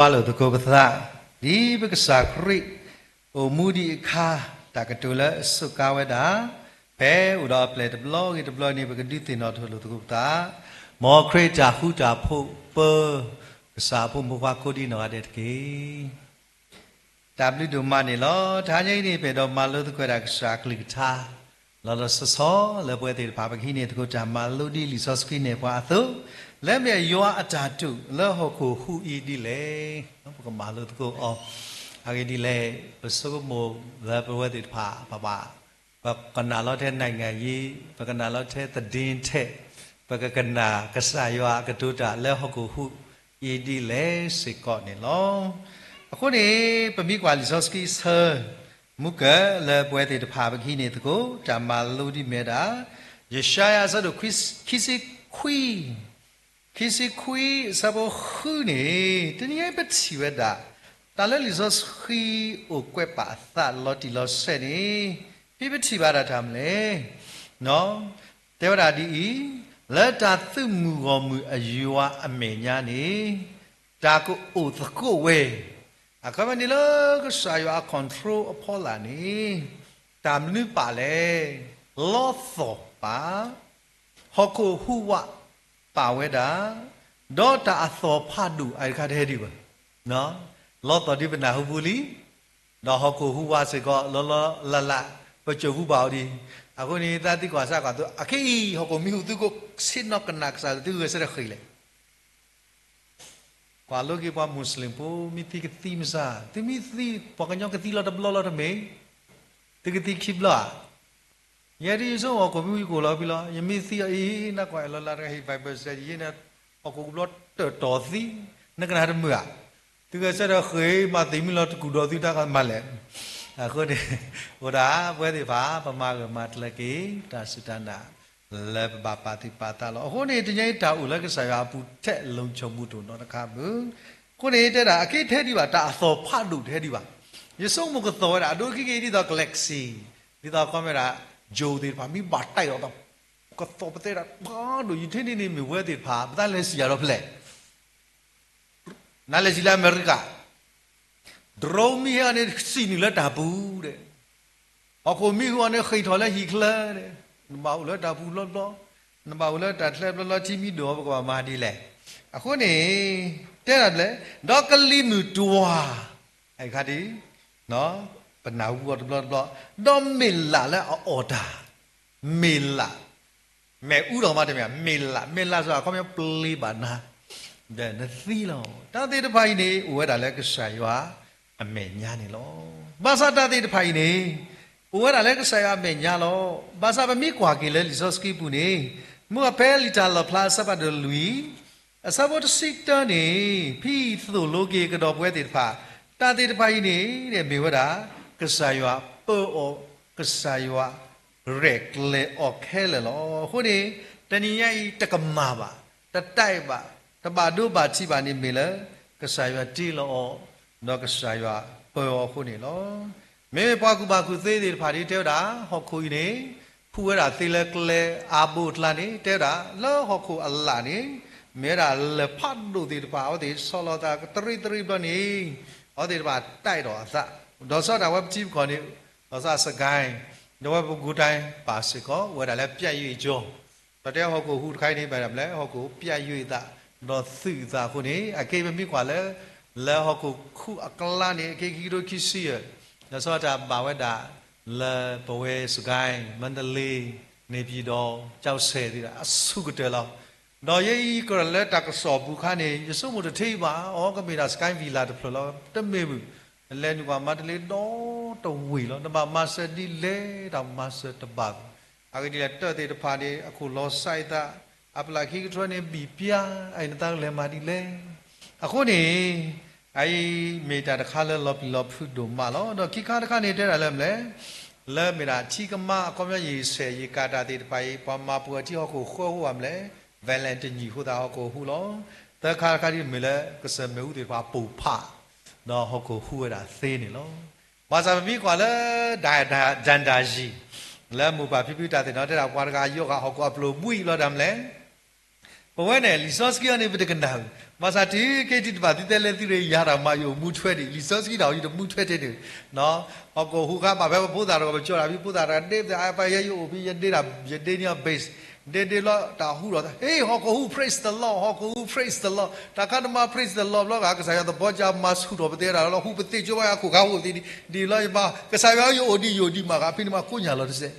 ပပာ်လိာ်သကိးပသး ဒ်ပကစၢ်ခရံာ်အိၣ်မူဒံးအခါ တၢ်ကတိၤလၢအစူးကါဝဲဒၣ် ဖဲအိၣ်ဒီးအပျဲၢ်တဘျီဂ့ၤတဘျီန့ၣ် ပကဒုးသ့ၣ်နီၣ်ထီၣ်လိာ်သကိးပသး မ်ခရံာ်တၢ်ဃူတၢ်ဖိး ပၢ ကစၢ်အဖိမုၣ်ဖိခွါကိးဒံနီၢ်ဂၤဒဲးတက့ၢ်. တၢ်ဘျုးဒိၣ်မးန့ၣ်လီၤ. တဟါညါအံၤန့ၣ် ပအဲၣ်ဒိးမၤလိသကိးဝဲဒၣ်ကစၢ်အကလုၢ်ကထါ လီၤလီၤဆီဆီ လၢပဝဲသ့ၣ်တဖၣ် ပကဟံးန့ၢ်သကိးတၢ်မၤလိဒ်လံာ်စီဆှံနဲၣ်ပှၤအသိး, လၢမ့ၢ်ယွၤအတၢ်တိာ်လၢဟီၣ်ခိၣ်ဟူးအံၤဒ်လဲၣ်. ပကမၤလိသကိးအီၤ အဂ့ၢ်ဒ်လဲၣ်, ပဆိကမိၣ်လၢပဝဲသ့ၣ်တဖၣ် ပဘၣ် ပကနၣ်လီၤထဲ နိုင်ငံရေး, ပကနၣ်လီၤထဲ သတင်းထဲ, ပကကနၣ်ကစၢ်ယွၤအကတိၤတၢ်လၢဟီၣ်ခိၣ်ဟူးအံၤဒ်လဲၣ်စ့ၢ်ကီးန့ၣ်လီၤ. အဃိန့ၣ် ပမ့ၢ်ကွၢ်လံာ်စီဆှံအဆၢ မုၢ်ကၢၢ်လၢပဝဲသ့ၣ်တဖၣ် ပကဟံးန့ၢ်သကိး တၢ်မၤလိဒ်မ့ၢ်ဝဲဒၣ် ယၡါယၤအဆၢဒိၣ်ခံဆံခွံ ခံဆံခွံအဆၢဖိဃုန့ၣ် တနံၤအံၤပထံၣ်ဝဲဒၣ် တၢ်လၢလံာ်စီဆှံအိၣ်ကွဲးပာ်အသးလီၤတံၢ်လီၤဆဲးန့ၣ် ဖဲပထံၣ်ဘၣ်ဒၣ်တၢ်မနုၤလဲၣ်. တဲဝဲဒၣ်ဒ်အံၤ, လၢတၢ်သုးမုၢ်ဂီၢ်မုၢ်အယွၤအမဲာ်ညါန့ၣ် တၢ်ကအိၣ်သကိးဝဲ အခီပညီန့ၣ်လၢကစၢ်ယွၤအ control အဖီလာ်န့ၣ် တၢ်မနုၤပာ်လဲၣ်. လီသီၣ်ပာ်, ဟီၣ်ခိၣ်ဟူးဝးပာ်ဝဲဒၣ်, ဒီးတၢ်အသီၣ်ဖးဒိၣ်အံၤတခါတဟဲဒံးဘၣ်. လီသီၣ်ဒ်ပနၢ်ဟူပူၤလံ, ဒီးဟီၣ်ခိၣ်ဟူးဝးစ့ၢ်ကီး လီၤလီၤလၢ်လၢ် ပစိာ်ပူၤဘၣ်အီၤဒံး. အဃိန့ၣ် သးသံကွၢ်စၢ်ကွၢ်သိး အခဲအံၤ ဟီၣ်ခိၣ်မံၣ်ဟူးသုးကိးဆ့ၣ်နီၤကနၣ်ကစၢ်လၢသုဂဲၤဆၢထၢၣ်ဃ့ၢ်လဲၣ်. ကွၢ်လိက့ၤပှၤမူးစလ့ၣ်ဖိ မ့ၢ်သံကသံမစၢ်, သုမ့ၢ်သံ ပှၤကညီကသံလီၤတဘျီလီၤတမ့ၢ်, သုကသံခံဘျီဧါ. ယဲဒ်ယဆိကမိၣ် ဟီၣ်ခိၣ်မံၣ်ဟူးယကအိၣ်လီၤဖဲလီၤ, ယမ့ၢ်သံအံၤ နကွၢ်အဲၣ်လီၤလၢတဂၤဟ့ၣ် Bible study ယဲန့ၣ် ဟီၣ်ခိၣ်ကဘျီတၢၣ်တီၤသံ, နကနၣ်တမုာ်ဧါ. သုဂဲၤဆၢထၢၣ်ဃ့ၢ်မၤသံမုၢ်လီၤတကူၣ်ဒီးသုတၢ်ကမၤလဲၣ်. အဃိန့ၣ် အိၣ်ဒၣ်ပဝဲသ့ၣ်တဖၣ် ပမၤဂၢၢ်မၤကျၢၤက့ၤ တၢ်စူၢ်တၢ်နာ် လၢပဘၣ်ပာ်သူၣ်ပာ်သးလီၤ. အဃိန့ၣ် တနံၤအံၤတၢ်အိၣ်လၢကစၢ်ယွၤအပူၤထဲ လုံခြုံမှု တအိၣ်နီတခါမုၢ်. အဃိန့ၣ် တဲဒၣ်အက့တဟဲဒံးဘၣ် တၢ်အသီၣ်ဖးဒိၣ်တဟဲဒံးဘၣ်. ယဆိကမိၣ်ကသီၣ်ဝဲဒၣ် အဒိခံက့ၤဒ်သိး galaxy ဒ်သိးခီမ့ၢ်ဒၣ် ယိၤသ့ၣ်တဖၣ် မ့ၢ်ဘၣ်တၢ်အီၤဒီး ကသီၣ်ပသဲဒၣ်ဖးဒိၣ် ယထံၣ်န့ၣ်န့ၣ် မ့ၢ်ဝဲသ့ၣ်တဖၣ် ပသးလဲၤစံၣ်ယၤဒီးဖဲလဲၣ် နလဲၤစံၣ်လၢအမဲရကၤ, drone မ့ၢ်ဟဲအီၤန့ၣ် စံၣ်နုာ်လၢတၢ်ပူၤဒီး, ဟီၣ်ခိၣ်မံၣ်ဟူးအီၤန့ၣ် ဃ့ၢ်ထီၣ်လၢဟံၣ်ချၢဒီး, နဘၣ်အိၣ်လၢတၢ်ပူၤဘျီဘျီ, နဘၣ်အိၣ်လၢတၢ်ချၢဘျီဘျီ ထံမံၤဒိၣ်အီၤ ပကဘၣ်မၤဒ်လဲၣ်. အဃိန့ၣ် တဲဒၣ်လဲၣ်, ဒီးကလံၤမုၢ်တွၤ အခါဒ် ပနၢ်ဟူအီၤတဘျီတဘျီ, ဒီးမ့ၢ်လးလၢအအီၣ်တၢ်, မ့ၢ်လး, မ့ၣ်အူဒီးမးတမ့ၢ်, မ့ၢ်လး, မ့ၢ်လးစ့ၢ်ကီး အခီပညီပျ့ၤဘၣ်နၤ, ဒီးနသံလီၤ. တၢ်သ့ၣ်တဖၣ်အံၤန့ၣ် အိၣ်ဝဲဒၣ်လၢကစၢ်ယွၤအမဲာ်ညါန့ၣ်လီၤ. ဘၣ်ဆၣ်တၢ်သ့ၣ်တဖၣ်အံၤန့ၣ် အိၣ်ဝဲဒၣ်လၢကစၢ်ယွၤအမဲာ်ညါလီၤ. ဘၣ်ဆၣ်ပမ့ၢ်ကွၢ်က့ၤလၢလံာ်စီဆှံပူၤန့ၣ်, မုၢ်အဖဲလံာ်တၢ်လီၣ်ဖျါအဆၢဖးဒိၣ်လွံၢ် အဆၢဖိတဆံတၢန့ၣ် ဖဲသိၣ်လိက့ၤကဒီးပဝဲသ့ၣ်တဖၣ်, တၢ်သ့ၣ်တဖၣ်အံၤန့ၣ် မ့ၢ်ဝဲဒၣ် ကစၢ်ယွၤပၢအီၤ, ကစၢ်ယွၤရဲၣ်ကျဲၤအီၤခဲလၢာ်လီၤ. အဃိန့ၣ် တနံၤညါအံၤ တကမၣ်ဘၣ်, တတၢ်ဘၣ်, တဘၣ်ဒိဘၣ်ထံးဘၣ်န့ၣ် မ့ၢ်လၢ ကစၢ်ယွၤတ့လီၤအီၤ, ဒီးကစၢ်ယွၤပၢအီၤအဃိန့ၣ်လီၤ. မ့မ့ၢ်ပှၤကူၣ်ဘၣ်ကူၣ်သ့သ့ၣ်တဖၣ်ဒ်တဲဝဲဒၣ် ဟီၣ်ခိၣ်အံၤန့ၣ် ဟူးဝဲဒၣ်သ့လၢကျဲအါဘိအကျါန့ၣ် တဲဝဲဒၣ် လၢဟီၣ်ခိၣ်အလၣ်န့ၣ် မ့ၢ်ဝဲဒၣ်လၢၢ်ဖးဒိၣ်သ့ၣ်တဖၣ် အဝဲသ့ၣ်ဆီၣ်လီၤသးတရံးတရံးဘျီန့ၣ် အဝဲသ့ၣ်တဖၣ်တၢ်အဲၣ်ဒိးအသး, ဒီးဆီဒၣ်ဝဲပထံပကီၢ်န့ၣ် ဒီးစးစကဲၣ်, ဒီးဝဲပဲခူးတိုင်း ပာ်စ့ၢ်ကီး အိၣ်ဝဲဒၣ်လၢပျၢ်ယွံၣ်အကၠိ ဒီးတဲဟီၣ်ခိၣ်ဟူးတခါအံၤန့ၣ် ဘၣ်ဒၣ်မနုၤလဲၣ် ဟီၣ်ခိၣ်ပျၢ်ယွံၣ်အသး, ဒီးသုးအသးအဃိန့ၣ် အက့ပမ့ၢ်ကွၢ်လၢ လၢဟီၣ်ခိၣ်ဟူးအကျါန့ၣ် အက့ခံကထိခံဆံယဲၢ်, ဒီးဆီတၢ်ဘၣ်ဝဲဒၣ် လၢပဝဲစကဲၣ်, မါတလ့, န့ၣ်ပၠံၣ်တီၣ်, ကၠီၣ်စဲၣ်သ့ၣ်ဒီး အဆူၣ်ကတၢၢ်လီၤ. ဒီးယဲအံၤကရၢလၢတၢ်ကစီၣ်ပူၤခါန့ၣ် ယဆိကမိၣ်တထံၣ်ဘၣ် အီၤကမ့ၢ်ဒၣ်စကဲၣ် villa တဖျၢၣ်လီၤ. တမ့ၢ်ဘၣ်, လဲၤနုာ်ကွၢ်မါတလ့ဒီတဝ့ၢ်လီၤ. နဘၣ်မၤစၢၤဒ်လဲၣ် တၢ်မၤစၢၤတဘၣ်ဘၣ်. အဂ့ၢ်ဒ်လဲၣ် တၢ်သ့ၣ်တဖၣ်န့ၣ် အခိၣ်လီၤစဲအသး, အပျၢ်ခံကထိန့ၣ် ဘံၣ်ပျါ, အအံၤနသးကလဲၤမၤဒ်လဲၣ်. အဃိန့ၣ် အအံၤမ့ၢ်တၢ်တခါလၢလီၤပျံၤလီၤဖုးဒိၣ်မးလီၤ. ဒီးခံခါတခါန့ၣ် တဲဒၣ်လၢမနုၤလဲၣ်, လၢမ့ၢ်ဒၣ်ထံကမါ အခီပညီယံာ်ဆဲးယံာ်ကၤတၢ်သ့ၣ်တဖၣ်အံၤ ပှၤမၤပှဲၤထံဟီၣ်ခိၣ်ဃၢဟူဘၣ်မနုၤလဲၣ်, ဝဲလဲၣ်တနံၣ်ဃိသတးဟီၣ်ခိၣ်ဟူးလီၤ. သၢခါတခါဒ်မ့ၢ်လၢကစၢၢ်မ့ၣ်အူသ့ၣ်တဖၣ်ပိၢ်ဖး ဒီးဟီၣ်ခိၣ်ဟူးဝဲဒၣ်သ့န့ၣ်လီၤ. ဘၣ်ဆၣ်ပမ့ၢ်ကွၢ်လၢ ဒၣ်ဒၣ်ယံၤ လၢမိၢ်ပၢ်ဖံဖုတၢ်သ့ၣ်နီၣ်တဲဒၣ်ပှၤတဂၤယီဂာ်ဟီၣ်ခိၣ်အပျိၢ်ဘှံးလီၤ တၢ်မနုၤလဲၣ်. ပဝဲန့ၣ် လံာ်စီဆှံအံၤန့ၣ် ပတကနၣ်ဧိၤ, ဘၣ်ဆၣ်တုၤခဲအံၤတဘၣ်သုတဲလၢသုရ့ယၤတၢ်မၤယအိၣ်မူထွဲဒံး, လံာ်စီဆှံဒၣ်အံၤတမူထွဲထဲန့ၣ်, ဟီၣ်ခိၣ်ဟူးဃါဘၣ်ဖဲပဖိသၣ်တဂၤ ပကၠီတၢ်ဖံးဖိသၣ်တဂၤဒ့ ပသးအပယဲယအိၣ်ဖဲ ယဒ့တၢ် ယဒ့န့ၢ်အီၤ base ဒ့ဒ့လီၤတၢ်ဟူဒီး ဟ့ၣ် ဟီၣ်ခိၣ်ဟူး praise the Lord ဟီၣ်ခိၣ်ဟူး praise the Lord တၢ်ခါနမၤ praise the Lord ဘျီဂ့ၤ ကစၢ်ယွၤသဘီကမၤဆူၣ်ထီၣ်ပသ့ဝဲဒၣ်လီၤ ဟူးပသ့ၣ်ကၠိဘၣ်ယၤခိၣ်ခါအိၣ်သ့ဒံး ဒ်လီၤယဘၣ် ကစၢ်ယွၤယအိၣ်ဒံးယအိၣ်ဒံးမးဂ့ၤ ဖဲန့ၣ်မးကိးညၣ်လီၤတစဲး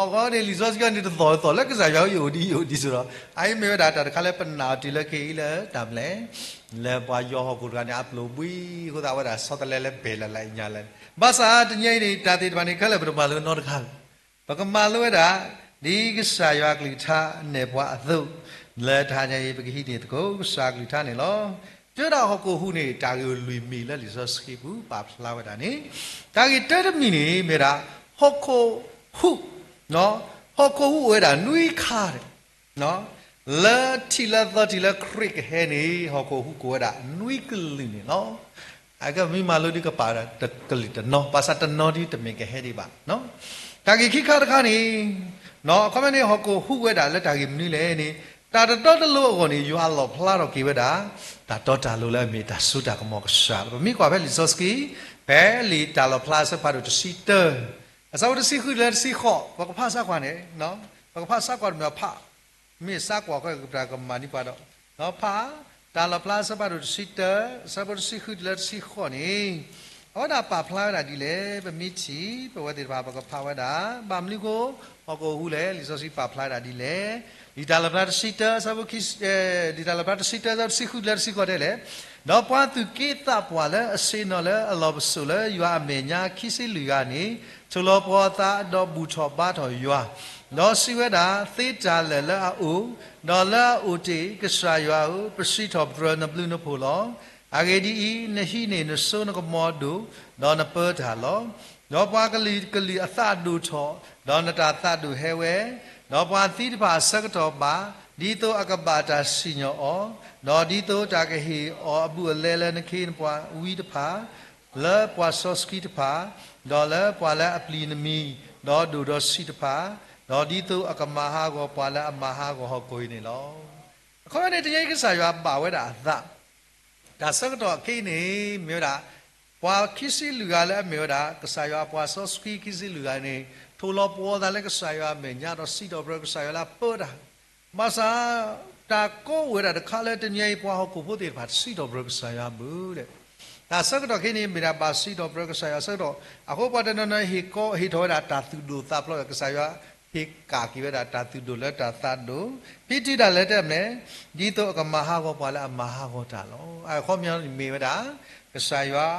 အဂီၢ်န့ၣ် လံာ်စီဆှံန့ၣ်တသီၣ်တသီၣ်လၢကစၢ်ယွၤယအိၣ်ဒံးယအိၣ်ဒံးစ့ၢ်ဒီး အအံၤမ့ၢ်ဝဲဒၣ်တၢ်တခါလၢပနာ်အီၤတုၤလၢခဲအံၤလၢတၢ်မနုၤလဲၣ် လၢပှၤယွၤဟီၣ်ခိၣ်တဂၤန့ၣ် အပျိၢ်ဘှံးအဃိသတးဝဲဒၣ်ဆီတလဲလၢဘဲၣ်လၢ်လၢ်အံၤညါလဲၣ်န့ၣ် ဘၣ်ဆၣ်တနံၤအံၤန့ၣ် တၢ်သ့ၣ်တဖၣ်န့ၣ် ခဲလၢာ်ပတမၤလိနီတခါဘၣ် ပကမၤလိဝဲဒၣ် ဒ်ကစၢ်ယွၤအကလုၢ်ကထါနဲၣ်ပှၤအသိး လၢတဟါညါအံၤ ပကဟံးန့ၢ်သကိးကစၢ်အကလုၢ်ကထါန့ၣ်လီၤ. တၢ်ဒၣ်ဟီၣ်ခိၣ်ဟူးန့ၣ် တၢ်ဂ့ၢ်အိၣ်လွံၢ်မံၤလၢလံာ်စီဆှံပူၤပာ်ဖျါဝဲဒၣ်န့ၣ် တၢ်ဂ့ၢ်တၢတမံၤန့ၣ် မ့ၢ်ဝဲဒၣ် ဟီၣ်ခိၣ်ဟူး ဟီၣ်ခိၣ်ဟူးအိၣ်ဝဲဒၣ်နွံခါ လၢထံးလၢသီထံးလၢခရံာ်ကဟဲန့ၣ် ဟီၣ်ခိၣ်ဟူးကိးဝဲဒၣ်နွံကလုာ်န့ၣ်လီၤ. အကမ့ၢ်မၤလိဒ်ကပာ်တကလုာ်တနီၤ ဘၣ်ဆၣ်တနီၤဒ်တမ့ၢ်ကဟဲဒံးဘၣ်. တၢ်ဂ့ၢ်ခံခါတခါန့ၣ် အခီပညီန့ၣ် ဟီၣ်ခိၣ်ဟူးဝဲဒၣ်လၢတၢ်ဂ့ၢ်မနုၤလဲၣ်န့ၣ် တၢ်တတီတလိၤအဂီၢ်န့ၣ် ယွၤလီၣ်ဖျါထီၣ်က့ၤဝဲဒၣ် တၢ်တီတၢ်လိၤလၢအမ့ၢ်တၢ်စိတၢ်ကမီၤကစၢ်လီၤ. ပမ့ၢ်ကွၢ်ဖဲလံာ်စီဆှံ ဖဲလံာ်တၢ်လီၣ်ဖျါအဆၢဖးဒိၣ်တဆံတၢ အဆၢဖိတဆံဃုတုၤလၢတဆံဃိး ပကဖးဆၢကွၢ်န့ၣ် ပကဖးဆၢကွၢ်တမ့ၢ်ဖး မ့ၢ်ဆၢကွၢ်ဃီကပတၢ်ကမၤန့ၢ်ပှၤဒီး ဖး တၢ်လီၣ်ဖျါအဆၢဖးဒိၣ်တဆံတၢ အဆၢဖိတဆံဃုတုၤလၢတဆံဃိးန့ၣ် အဝဲဒၣ်ပာ်ဖျါဝဲဒၣ်ဒ်လဲၣ် ပမ့ၢ်ထံၣ် ပဝဲသ့ၣ်တဖၣ်ပကဖးဝဲဒၣ် ဘၣ်မနုၤဃိ ဟီၣ်ခိၣ်ဟူးလဲၣ် လံာ်စီဆှံပာ်ဖျါဝဲဒၣ်ဒ်လဲၣ်. လံာ်တၢ်လီၣ်ဖျါတဆံတၢ အဆၢဖိ လံာ်တၢ်လီၣ်ဖျါတဆံတၢ အဆၢဖိတဆံဃုတုၤလၢတဆံဃိးတဲလဲၣ် ဒီးပှၤသူၣ်က့သးပှၢ်လၢအဆ့ၣ်နီၤလၢအလီၢ်ပစိာ်လၢယွၤအမဲာ်ညါခံဆံလွံၢ်ဂၤန့ၣ် ထိၣ်လီၤပှီၤအသးဒီးဘူၣ်ထီၣ်ဘါထီၣ်ယွၤ, ဒီးစံးဝဲဒၣ်, သ့တၢ်လၢာ်လၢအအိၣ်, ဒီးလၢအအိၣ်တ့ၢ်, ကစၢ်ယွၤဧၢ, ပစံးထီၣ်ပတြၢၤနဘျုးနဖှိၣ်လီၤ. အဂ့ၢ်ဒ်အံၤ, နဟံးန့ၢ်နစိနကမီၤဒိၣ်, ဒီးနပၢတၢ်လီၤ. ဒီးပှၤကလုာ်ကလုာ်အသးဒိၣ်ထီၣ်, ဒီးနတၢ်သးဒိၣ်ဟဲဝဲ, ဒီးပှၤသံတဖၣ်အဆၢကတီၢ်ဘၣ်, ဒ်သိးအကဘၣ်တၢ်စံၣ်ညီၣ်အီၤ, ဒီးဒ်သိးတၢ်ကဟ့ၣ်အီၤအဘူးအလဲလၢနခ့နပှၤဝံတဖၣ်, လၢပှၤစီဆှံတဖၣ်, ဒီးလၢပှၤလၢအပျံၤနမံၤ, ဒီးဒိၣ်ဒီးဆံးတဖၣ်, ဒီးဒ်သိးအကမၤဟးဂီၤပှၤလၢအမၤဟးဂီၤဟီၣ်ခိၣ်အံၤန့ၣ်လီၤ. အခီပညီန့ၣ် တနံၤအံၤကစၢ်ယွၤဘၣ်ဝဲဒၣ်အသး တၢ်ဆၢကတီၢ်ခဲအံၤန့ၣ် မ့ၢ်ဝဲဒၣ် ပှၤခံဆံလွံၢ်ဂၤလၢအမ့ၢ်ဝဲဒၣ် ကစၢ်ယွၤအပှၤစီဆှံခံဆံလွံၢ်ဂၤန့ၣ် ထိၣ်လီၤပှီၤအသးလၢကစၢ်ယွၤအမဲာ်ညါဒီးစံးထီၣ်ပတြၢၤကစၢ်ယွၤလၢအပၢတၢ်, ဘၣ်ဆၣ် တၢ်ကိးဝဲဒၣ်တခါလၢတနံၤအံၤပှၤဟီၣ်ခိၣ်ဖိသ့ၣ်တဖၣ်တစံးထီၣ်ပတြၢၤကစၢ်ယွၤဘၣ်ဒီး တၢ်ဆၢကတီၢ်ခဲအံၤန့ၣ်မ့ၢ်ဒၣ်ဘၣ်စံးထီၣ်ပတြၢၤကစၢ်ယွၤအဆၢကတီၢ်, အဃိပှၤတနီၤနီၤဟ့ၣ်ကီ ဟ့ၣ်ထီၣ်ဝဲဒၣ်တၢ်သူၣ်ဒိၣ်သးဖျိးဒီး ကစၢ်ယွၤဟ့ၣ်ကၣ်က့ၤဝဲဒၣ်တၢ်သူၣ်ဒိၣ်လၢတၢ်သးဒိၣ်, ဖံးတုၤဒၣ်လဲာ်တမံၤ ဒ်သိးအကမၤဟးဂီၤပှၤလၢအမၤဟးဂီၤတၢ်လီၤ. အခီပညီန့ၣ်မ့ၢ်ဝဲဒၣ် ကစၢ်ယွၤ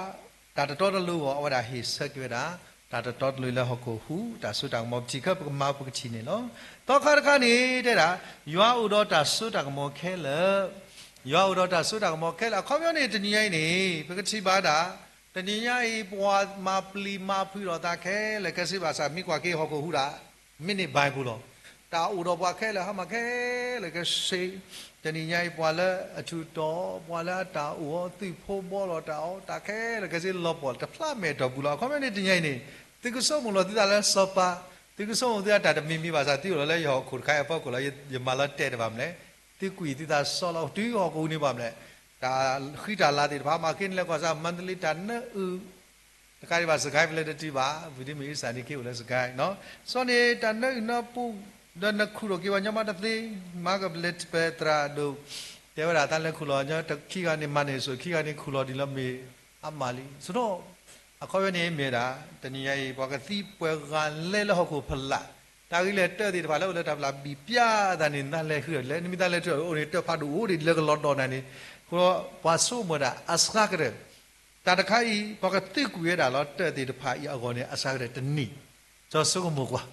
တၢ်တတီတလိၤအဂီၢ် အဝဲဒၣ်ဟ့ၣ်ဆၢက့ၤဝဲဒၣ် တၢ်တတီတလိၤလၢဟီၣ်ခိၣ်ဟူး တၢ်စိတၢ်ကမီၤ ပထံၣ်ခဲပကမၤပကထံၣ်န့ၣ်လီၤ. သီခါတခါန့ၣ် တဲဒၣ် ယွၤအိၣ်ဒီးတၢ်စိတၢ်ကမီၤခဲလၢာ်, ယွၤအိၣ်ဒီးတၢ်စိတၢ်ကမီၤခဲလၢာ် အခီပညီန့ၣ် တနံၤညါအံၤန့ၣ် ပကထံၣ်ဘၣ်ဒၣ် တနံၤညါအံၤ ပှၤမၤပျံၤမၤဖုးဒီးသးခဲလၢာ်ခဲဆ့ဘၣ်ဆၣ် မ့ၢ်ကွၢ်က့ၤဟီၣ်ခိၣ်ဟူးဒၣ် မ့ၢ်န့ၢ်ဘၣ်ပူၤလီၤ. တၢ်အိၣ်ဒီးပှၤခဲလၢာ်ဟါမၢ်ခဲလၢာ်ခဲဆ့, တနံၤညါအံၤ ပှၤလၢအထူးတီၤ, ပှၤလၢအတၢ်အိၣ်အီၤ သုးဖိဘှီလီၤတၢ်အီၤ, တၢ်ခဲလၢာ်ခဲဆ့လီၤပှီၢ်လီၤ တဖျါမဲာ်တီၢ်ပူၤလီၤ. အခီပညီန့ၣ် တနံၤညါအံၤန့ၣ် သုကဆိကမိၣ်လီၤသုသးလၢစီၤပၤ, သုကဆိကမိၣ်သုသးတၢ်တမံၤမံၤဘၣ်ဆၣ် သုအိၣ်လီၤလၢယဟီၣ်ခိၣ်တခါအံၤအဖီခိၣ်လီၤ. ယမၤလီၤတဲာ်တဘၣ်မနုၤလဲၣ်, သုကွံာ်သုသးစီလီၤ တုၤဟီၣ်ခိၣ်ဟူးန့ၣ်ဘၣ်မနုၤလဲၣ်, တၢ်ဃံတၢ်လၤသ့ၣ်တဖၣ် မၤက့ၤန့ၣ်လဲၤကွၢ်စၢ် မါတလ့တၢ်နၢအုၣ် တခါဒံးဘၣ် စကဲဖဲလဲၣ်တတုၤဘၣ်, ဝံၤဒ်မ့ၢ်အ့ၣ်စၢ်န့ၣ်က့အိၣ်လၢစကဲ, စီၤန့ၣ် တၢ်နၢအုၣ်နၢပူၤ, ဒီးနခူၣ်ထီၣ်က့ၤပှၤညီမးတသ့, မၤကပျဲၢ်တပျဲၢ်သရၣ်ဒိၣ်, တဲဝဲဒၣ်တၢ်လဲၤခူၣ်လီၤညီခံဂၤန့ၣ် မၤန့ၢ်စိၤ ခံဂၤန့ၣ်ခူၣ်လီၤဒ်လၢမ့ၢ်အမးလံ, ဆၢထီၣ်, အခီပညီန့ၣ်မ့ၢ်ဒၣ် တနံၤညါအံၤ ပှၤကသံပှဲၤဂၤလဲလၢဟီၣ်ခိၣ်ဖီလာ်, တၢ်ဂ့ၢ်လၢတၢ်သ့ၣ်တဖၣ်လၢအိၣ်လၢတၢ်ဖီလာ်ဘံၣ်ပျၢ်အသးန့ၣ် နတၢ်လဲၤဃုာ်ဒီးလဲၤ နမ့ၢ်တၢ်လဲၤထၢၣ်အိၣ်န့ၣ် တၢ်ဖးဒိၣ်အိၣ်ဒံးလၢကလီၤဒီးနၤန့ၣ်, ဃိပှၤဆိကမိၣ်ဒၣ်အစှၤကတၢၢ် တၢ်တခါအံၤ ပှၤကသံကွံာ်ဝဲဒၣ်လီၤ တၢ်သ့ၣ်တဖၣ်အံၤအဂီၢ်န့ၣ် အစှၤကတၢၢ်တနံၣ်, စီၤဆိကမိၣ်ကွၢ်,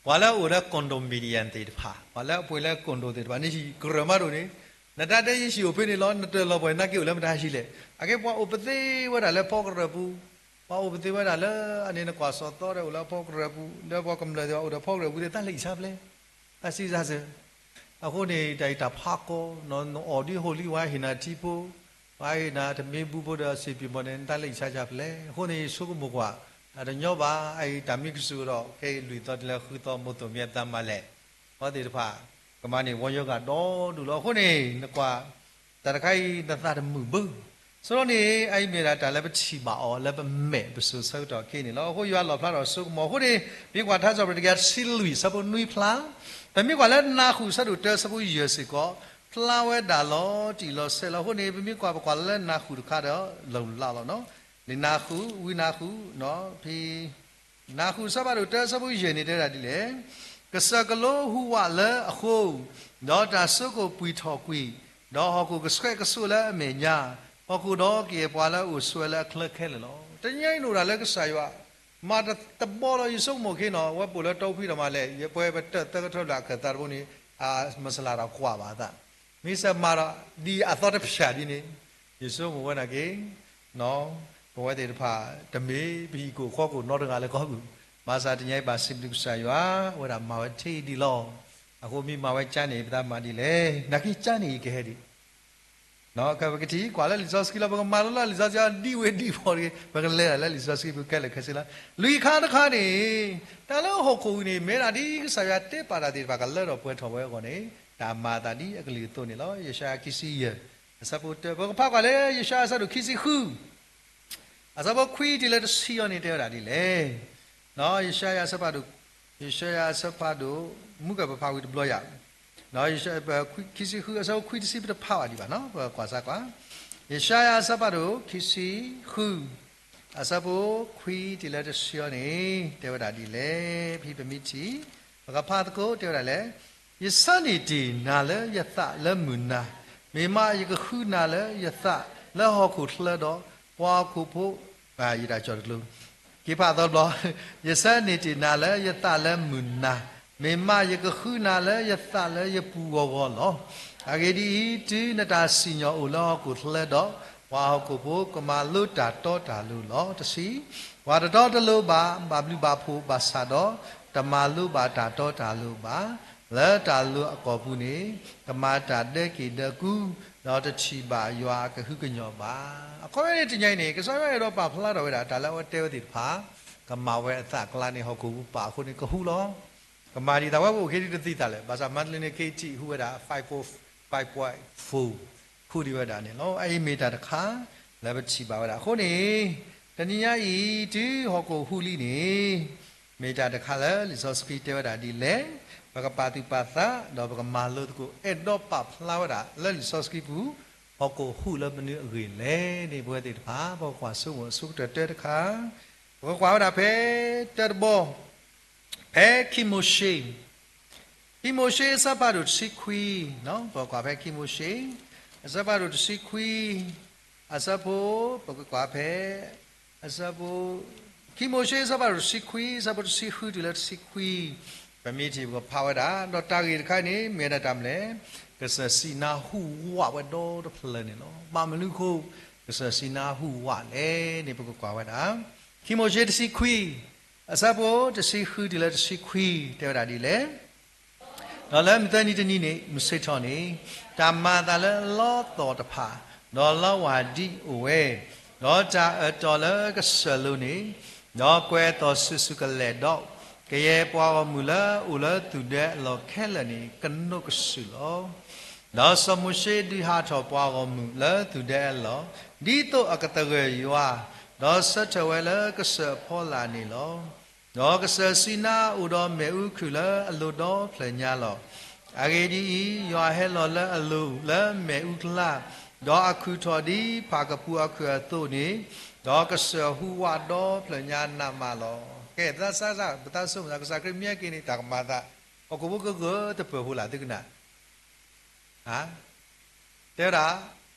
ပှၤလၢအအိၣ်လၢ condominium သ့ၣ်တဖၣ်, ပှၤလၢအပှ့ၤလၢ condo သ့ၣ်တဖၣ်န့ၣ် ကရၢၢ်မးဒိၣ်န့ၣ်, နတၢ်တဲယဟံၣ်အိၣ်ဖဲန့ၣ်လီၤ နတၢၢ်လီၤပှဲၤ နက့ၤအိၣ်လၢမတၤဟံၣ်လဲၣ်, အကဲပှၤအိၣ်ပသ့ဝဲဒၣ်လၢဖီကရၢၢ်ပူၤ, ပှၤအိၣ်ပသ့ဝဲဒၣ်လၢအန့ၣ် နကွၢ်စီၤသီဒီးအိၣ်လၢဖီကရၢၢ်ပူၤ, ဒီးပှၤကမျၢၢ်သ့ၣ်တဖၣ်အိၣ်ဒီးဖီကရၢၢ်ပူၤသ့ၣ် တၢ်လဲၤအံၣ်ဆါဖဲလဲၣ် တၢ်စံးစၢ်စၢၤ, အဃိန့ၣ် တၢ်အံၤတၢ်ဖးကီ, နအီၣ်ဒ်ဟိၣ်လံ ပှၤဟ့ၣ်နၤထံဖိ, ပှၤဟ့ၣ်နၤတမံၤဘူဖိဒီးစံးပံၤမီၢ်န့ၣ် နတၢ်လဲၤအံၣ်ဆါစၢ်ဖဲလဲၣ်, အဃိန့ၣ် ဆိကမိၣ်ကွၢ်, တၢ်တညီဘၣ်, အအံၤတၢ်မံကစူၣ်ဒီး ခဲအံၤလွံၢ်သီတုၤလၢဃုသီ မိၢ်သိၣ်မံအသးမၤလဲၣ်, အဝဲသ့ၣ်တဖၣ် ကမၤန့ၢ်ဝီယီၤဂၤဒီဒူၣ်လီၤ. အဃိန့ၣ် နကွၢ် တၢ်တခါအံၤနသးတမုာ်ဘၣ်. ဆိကမိၣ်န့ၣ် အအံၤမ့ၢ်ဒၣ်တၢ်လၢပထံၣ်ဘၣ်အီၤလၢပမဲာ်ပစိၤဆၢကတီၢ်ခဲအံၤန့ၣ်လီၤ. အဃိယွၤလီၣ်ဖျါထီၣ်ဆိကမိၣ်အဃိန့ၣ် ပမ့ၢ်ကွၢ်ထါစံးပတြၢၤတကယၤတဆံလွံၢ် ဆၢဖိနွံဖျါ, ပမ့ၢ်ကွၢ်လၢနၢ်ဟူ ဆၢဒိၣ်တၢ ဆၢဖိယဲၢ်စ့ၢ်ကီး ဖျါဝဲဒၣ်လီၤတံၢ်လီၤဆဲးလီၤ. အဃိန့ၣ် ပမ့ၢ်ကွၢ် ပကွၢ်လၢနၢ်ဟူတခါဒီး လီၤလးလီၤနီၤ. လံာ်နၢ်ဟူ ဝံနၢ်ဟူ ဖဲ နၢ်ဟူအဆၢဖးဒိၣ်တၢ ဆၢဖိယဲၢ်န့ၣ် တဲဝဲဒၣ်ဒ်လဲၣ်. ကစၢၢ်ကလိဟူးဝးလၢအဃိ, ဒီးတၢ်စိကမီၤပှံၢ်ထီၣ်ကွံာ်, ဒီးဟီၣ်ခိၣ်ကဆှဲကဆှိလၢအမဲာ်ညါ, ဟီၣ်ခိၣ်ဒီးကယဲၢ်ပှၤလၢအအိၣ်ဆိးဝဲလၢအချၢခဲလၢာ်လီၤ. တနံၤအံၤန့ၣ်အိၣ်ဒၣ်လၢကစၢ်ယွၤ မၤတဘီလီၤ ယဆိကမိၣ်ခ့နီၤ အဝဲပိာ်လၢတီဖှံဒီးမၤလဲၣ် ယပှဲၤပတၢၢ်သၢကထၢဘျၣ်အခၢၣ်သးတဘိန့ၣ် အမၤစလၤဒီးကွၢ်ဘၣ်အသး မ့ၢ်စၢ်မၤဒီး ဒ်အသီတဖၠၣ်ဒ်န့ၣ် ယဆိကမိၣ်ဝဲဒၣ်က့ၤ ပဝဲသ့ၣ်တဖၣ် တမ့ၢ်ပဟံၣ်ကိၣ်ဃီကိၣ်နီတဂၤလၢကီၢ်ပူၤ, ဘၣ်ဆၣ်တနံၤအံၤဘၣ်စံးဘျုးကစၢ်ယွၤ အဝဲဒၣ်မၤဝဲထဲအံၤဒ်လီၤ. အဃိမ့ၢ်မၤဝဲကါန့ၣ် ပသးမၤဒ်လဲၣ်, နာ်က့ကါန့ၣ်ယကဟဲဒံး ပကထံၣ်ကွၢ်လၢလံာ်စီဆှံလီၤ, ပကမၤလိလၢလံာ်စီဆှံအီၤဒ်ဝဲဒ်ဖီတဂ့ၤ, ပကလဲၤဒၣ်လၢလံာ်စီဆှံပူၤခဲလၢာ်ခဲဆ့လီၤ. လွံၢ်ခါတခါန့ၣ် တၢ်လၢဟီၣ်ခိၣ်အံၤန့ၣ် မ့ၢ်ဒၣ်ဒ်ကစၢ်ယွၤတဲပာ်တၢ်သ့ၣ်တဖၣ်ကလၢထီၣ်ပှဲၤထီၣ်ဝဲအဂီၢ်န့ၣ် တၢ်မၤအသးဒ်အကလုၢ်အသိးန့ၣ်လီၤ. ယၡါယၤခံဆံယဲၢ် အဆၢဖိတၢ, ပကဖးကွၢ်လၢယၡါယၤအဆၢဒိၣ်ခံဆံဃု အဆၢဖိခွံတုၤလၢတဆံအံၤန့ၣ် တဲဝဲဒၣ်ဒ်လဲၣ်. ယၡါယၤအဆၢဖးဒိၣ်, ယၡါယၤအဆၢဖးဒိၣ် မူကပဖးဝံၤတဘျီယၤ, ခံဆံဃု အဆၢဖိခွံတဆံပတဖးဘၣ်ဒံးဘၣ်နီၤ, ပကွၢ်စၢ်ကွၢ်, ယၡါယၤအဆၢဖးဒိၣ်ခံဆံဃု အဆၢဖိခွံတုၤလၢတဆံအံၤန့ၣ် တဲဝဲဒၣ်ဒ်လဲၣ်. ဖဲပမ့ၢ်ထံၣ် ပကဖးသကိးတဲဝဲဒၣ်လဲၣ်. ယဆၢန့ၢ်တ့ၢ်နၤလၢယသးလၢမုၢ်နၤ, မ့ၢ်မးယကဃုနၤလၢယသးလၢဟီၣ်ခိၣ်ချၢဒီး ပှၤဟီၣ်ခိၣ်ဖိ ယတၢ်ကၠီၣ်တကျိၤ က့ၤဖးသီတဘျီ, ယဆၢန့ၢ်တ့ၢ်နၤလၢယသးလၢမုၢ်နၤ, မ့ၢ်မးယကဃုနၤလၢယသးလၢယပူၤဂီၤဂီၤလီၤ. အဂ့ၢ်ဒ်အံၤ, တုၤနတၢ်စံၣ်ညီၣ်အိၣ်လၢဟီၣ်ခိၣ်ချၢဒီး, ပှၤဟီၣ်ခိၣ်ဖိကမၤလိတၢ်တီတၢ်လိၤလီၤ. တဆံ, ပှၤတတီတလိၤဘၣ်ဘၣ်ဘျုးဘၣ်ဖှိၣ်ဘၣ်ဆၣ်ဒီး, တမၤလိဘၣ်တၢ်တီတၢ်လိၤဘၣ်. လၢတၢ်လိၤအကီၢ်ပူၤန့ၣ်, ကမၤတၢ်ဒဲက့ၣ်ဒၢကူ, ဒီးတထံၣ်ဘၣ်ယွၤအကဟုကညီၢ်ဘၣ်. အခီပညီန့ၣ် တနံၤအံၤန့ၣ် ကစၢ်ယွၤအဲၣ်ဒိးပာ်ဖျါထီၣ်ဝဲဒၣ် တၢ်လၢအဝဲတဲဝဲသ့ၣ်တဖၣ် ကမၤဝဲအသးအကျါန့ၣ် ဟီၣ်ခိၣ်ပူၤပာ်အဃိန့ၣ် ကဟူလီၤ. ကမၤဒ်သိးဝဲပအိၣ်က့ၤဒ်တသ့သးလဲၣ်, ဘၣ်ဆၣ်မၤတလ့န့ၣ် က့ၤထံၣ်ဟူဝဲဒၣ် five point four ဟူဒံးဝဲဒၣ်န့ၣ်လီၤ. အအံၤမ့ၢ်တၢ်တခါ လၢပထံၣ်ဘၣ်ဝဲဒၣ်အဃိန့ၣ်, တနံၤညါအံၤ တုၤဟီၣ်ခိၣ်ဟူးလံန့ၣ် မ့ၢ်တၢ်တခါလၢလံာ်စီဆှံတဲဝဲဒၣ်ဒ်လဲၣ်, ပကပာ်သူၣ်ပာ်သး ဒီးပကမၤလိသကိး အဲၣ်ဒိးပာ်ဖျါဝဲဒၣ်လၢလံာ်စီဆှံပူၤ ဟီၣ်ခိၣ်ဟူးလၢမနုၤအဂ့ၢ်လဲၣ်န့ၣ် ပဝဲသ့ၣ်တဖၣ် ပကကွၢ်ဆိကမိၣ်အဆိကတၢၢ်တၢတခါ, ပကကွၢ်ဝဲဒၣ်ဖဲတၢတဘီ ဖဲခံမိၤၡ့, ခံမိၤၡ့အဆၢဖးဒိၣ်တဆံခွံ, ပကကွၢ်ဖဲခံမိၤၡ့ အဆၢဖးဒိၣ်တဆံခွံ အဆၢဖိ ပကကွၢ်ဖဲ အဆၢဖိ ခံမိၤၡ့အဆၢဖးဒိၣ်တဆံခွံ အဆၢဖိတဆံဃုတုၤလၢတဆံခွံ, ပမ့ၢ်ထံၣ်ပကဖးဝဲဒၣ်, ဒီးတၢ်ဂ့ၢ်တခါန့ၣ် မ့ၢ်ဒၣ်တၢ်မနုၤလဲၣ်, ကစၢ်စံးနါဟူးဝးဝဲဒီတဖျၢၣ်န့ၣ်လီၤ. ဘၣ်မနုၤအဃိ ကစၢ်စံးနါဟူးဝးလဲၣ်န့ၣ် ပကကွၢ်ဝဲဒၣ် ခံမိၤၡ့တဆံခွံ အဆၢဖိတဆံဃုတုၤလၢတဆံခွံ တဲဝဲဒၣ်ဒ်လဲၣ်. ဒီးလၢမုၢ်သၢနံၤတနံၤန့ၣ် မုၢ်ဆ့ၣ်ထီၣ်န့ၣ်, တၢ်မၤအသးလၢအလီသီၣ်တဖၣ်, ဒီးလီဝၢ်ဒံအိၣ်ဝဲ, ဒီးတၢ်အၢၣ်တီၢ်လၢကစၢၢ်လိၤန့ၣ်, ဒီးကွဲၤအသီၣ်ဆူၣ်ဆူၣ်ကလဲာ်ဒီး, ကယဲၢ်ပှၤဂီၢ်မုၢ်လၢအအိၣ်လၢသူၣ်ဒဲအလီၢ်ခဲလၢာ်န့ၣ် ကနိးကစုာ်လီၤ. ဒီးစီၤမိၤၡ့ဒုးဟးထီၣ်ပှၤဂီၢ်မုၢ်လၢသူၣ်ဒဲအလီၢ်, ဒ်သိးအကသဂၢၢ်ယွၤ, ဒီးဆၢထၢၣ်ဝဲလၢကစၢၢ်အဖီလာ်န့ၣ်လီၤ. ဒီးကစၢၢ်စံးနါအိၣ်ဒီးမ့ၣ်အူခုၣ်လၢအလိၤဒီဖျၢၣ်ညါလီၤ. အဂ့ၢ်ဒ်အံၤ, ယွၤဟဲလီၤလၢအလိၤလၢမ့ၣ်အူကျါ, ဒီးအခုၣ်ထီၣ်ဒ်ဖၣ်ကပူၤအခုၣ်အသိးန့ၣ်, ဒီးကစၢၢ်ဟူးဝးဒီဖျၢၣ်ညါနးမးလီၤ. ကဲ, ပသးစၢ်, ပသးဆိကမိၣ်သး ကစၢ်ခရံာ်မ့ၢ်ဟဲက့ၤန့ၣ် တၢ်ကမၤအသး, ဟီၣ်ခိၣ်ဖိကဂၢၢ်တပၢၢ်ဖိလၢသုကနၣ် တဲဝဲဒၣ်,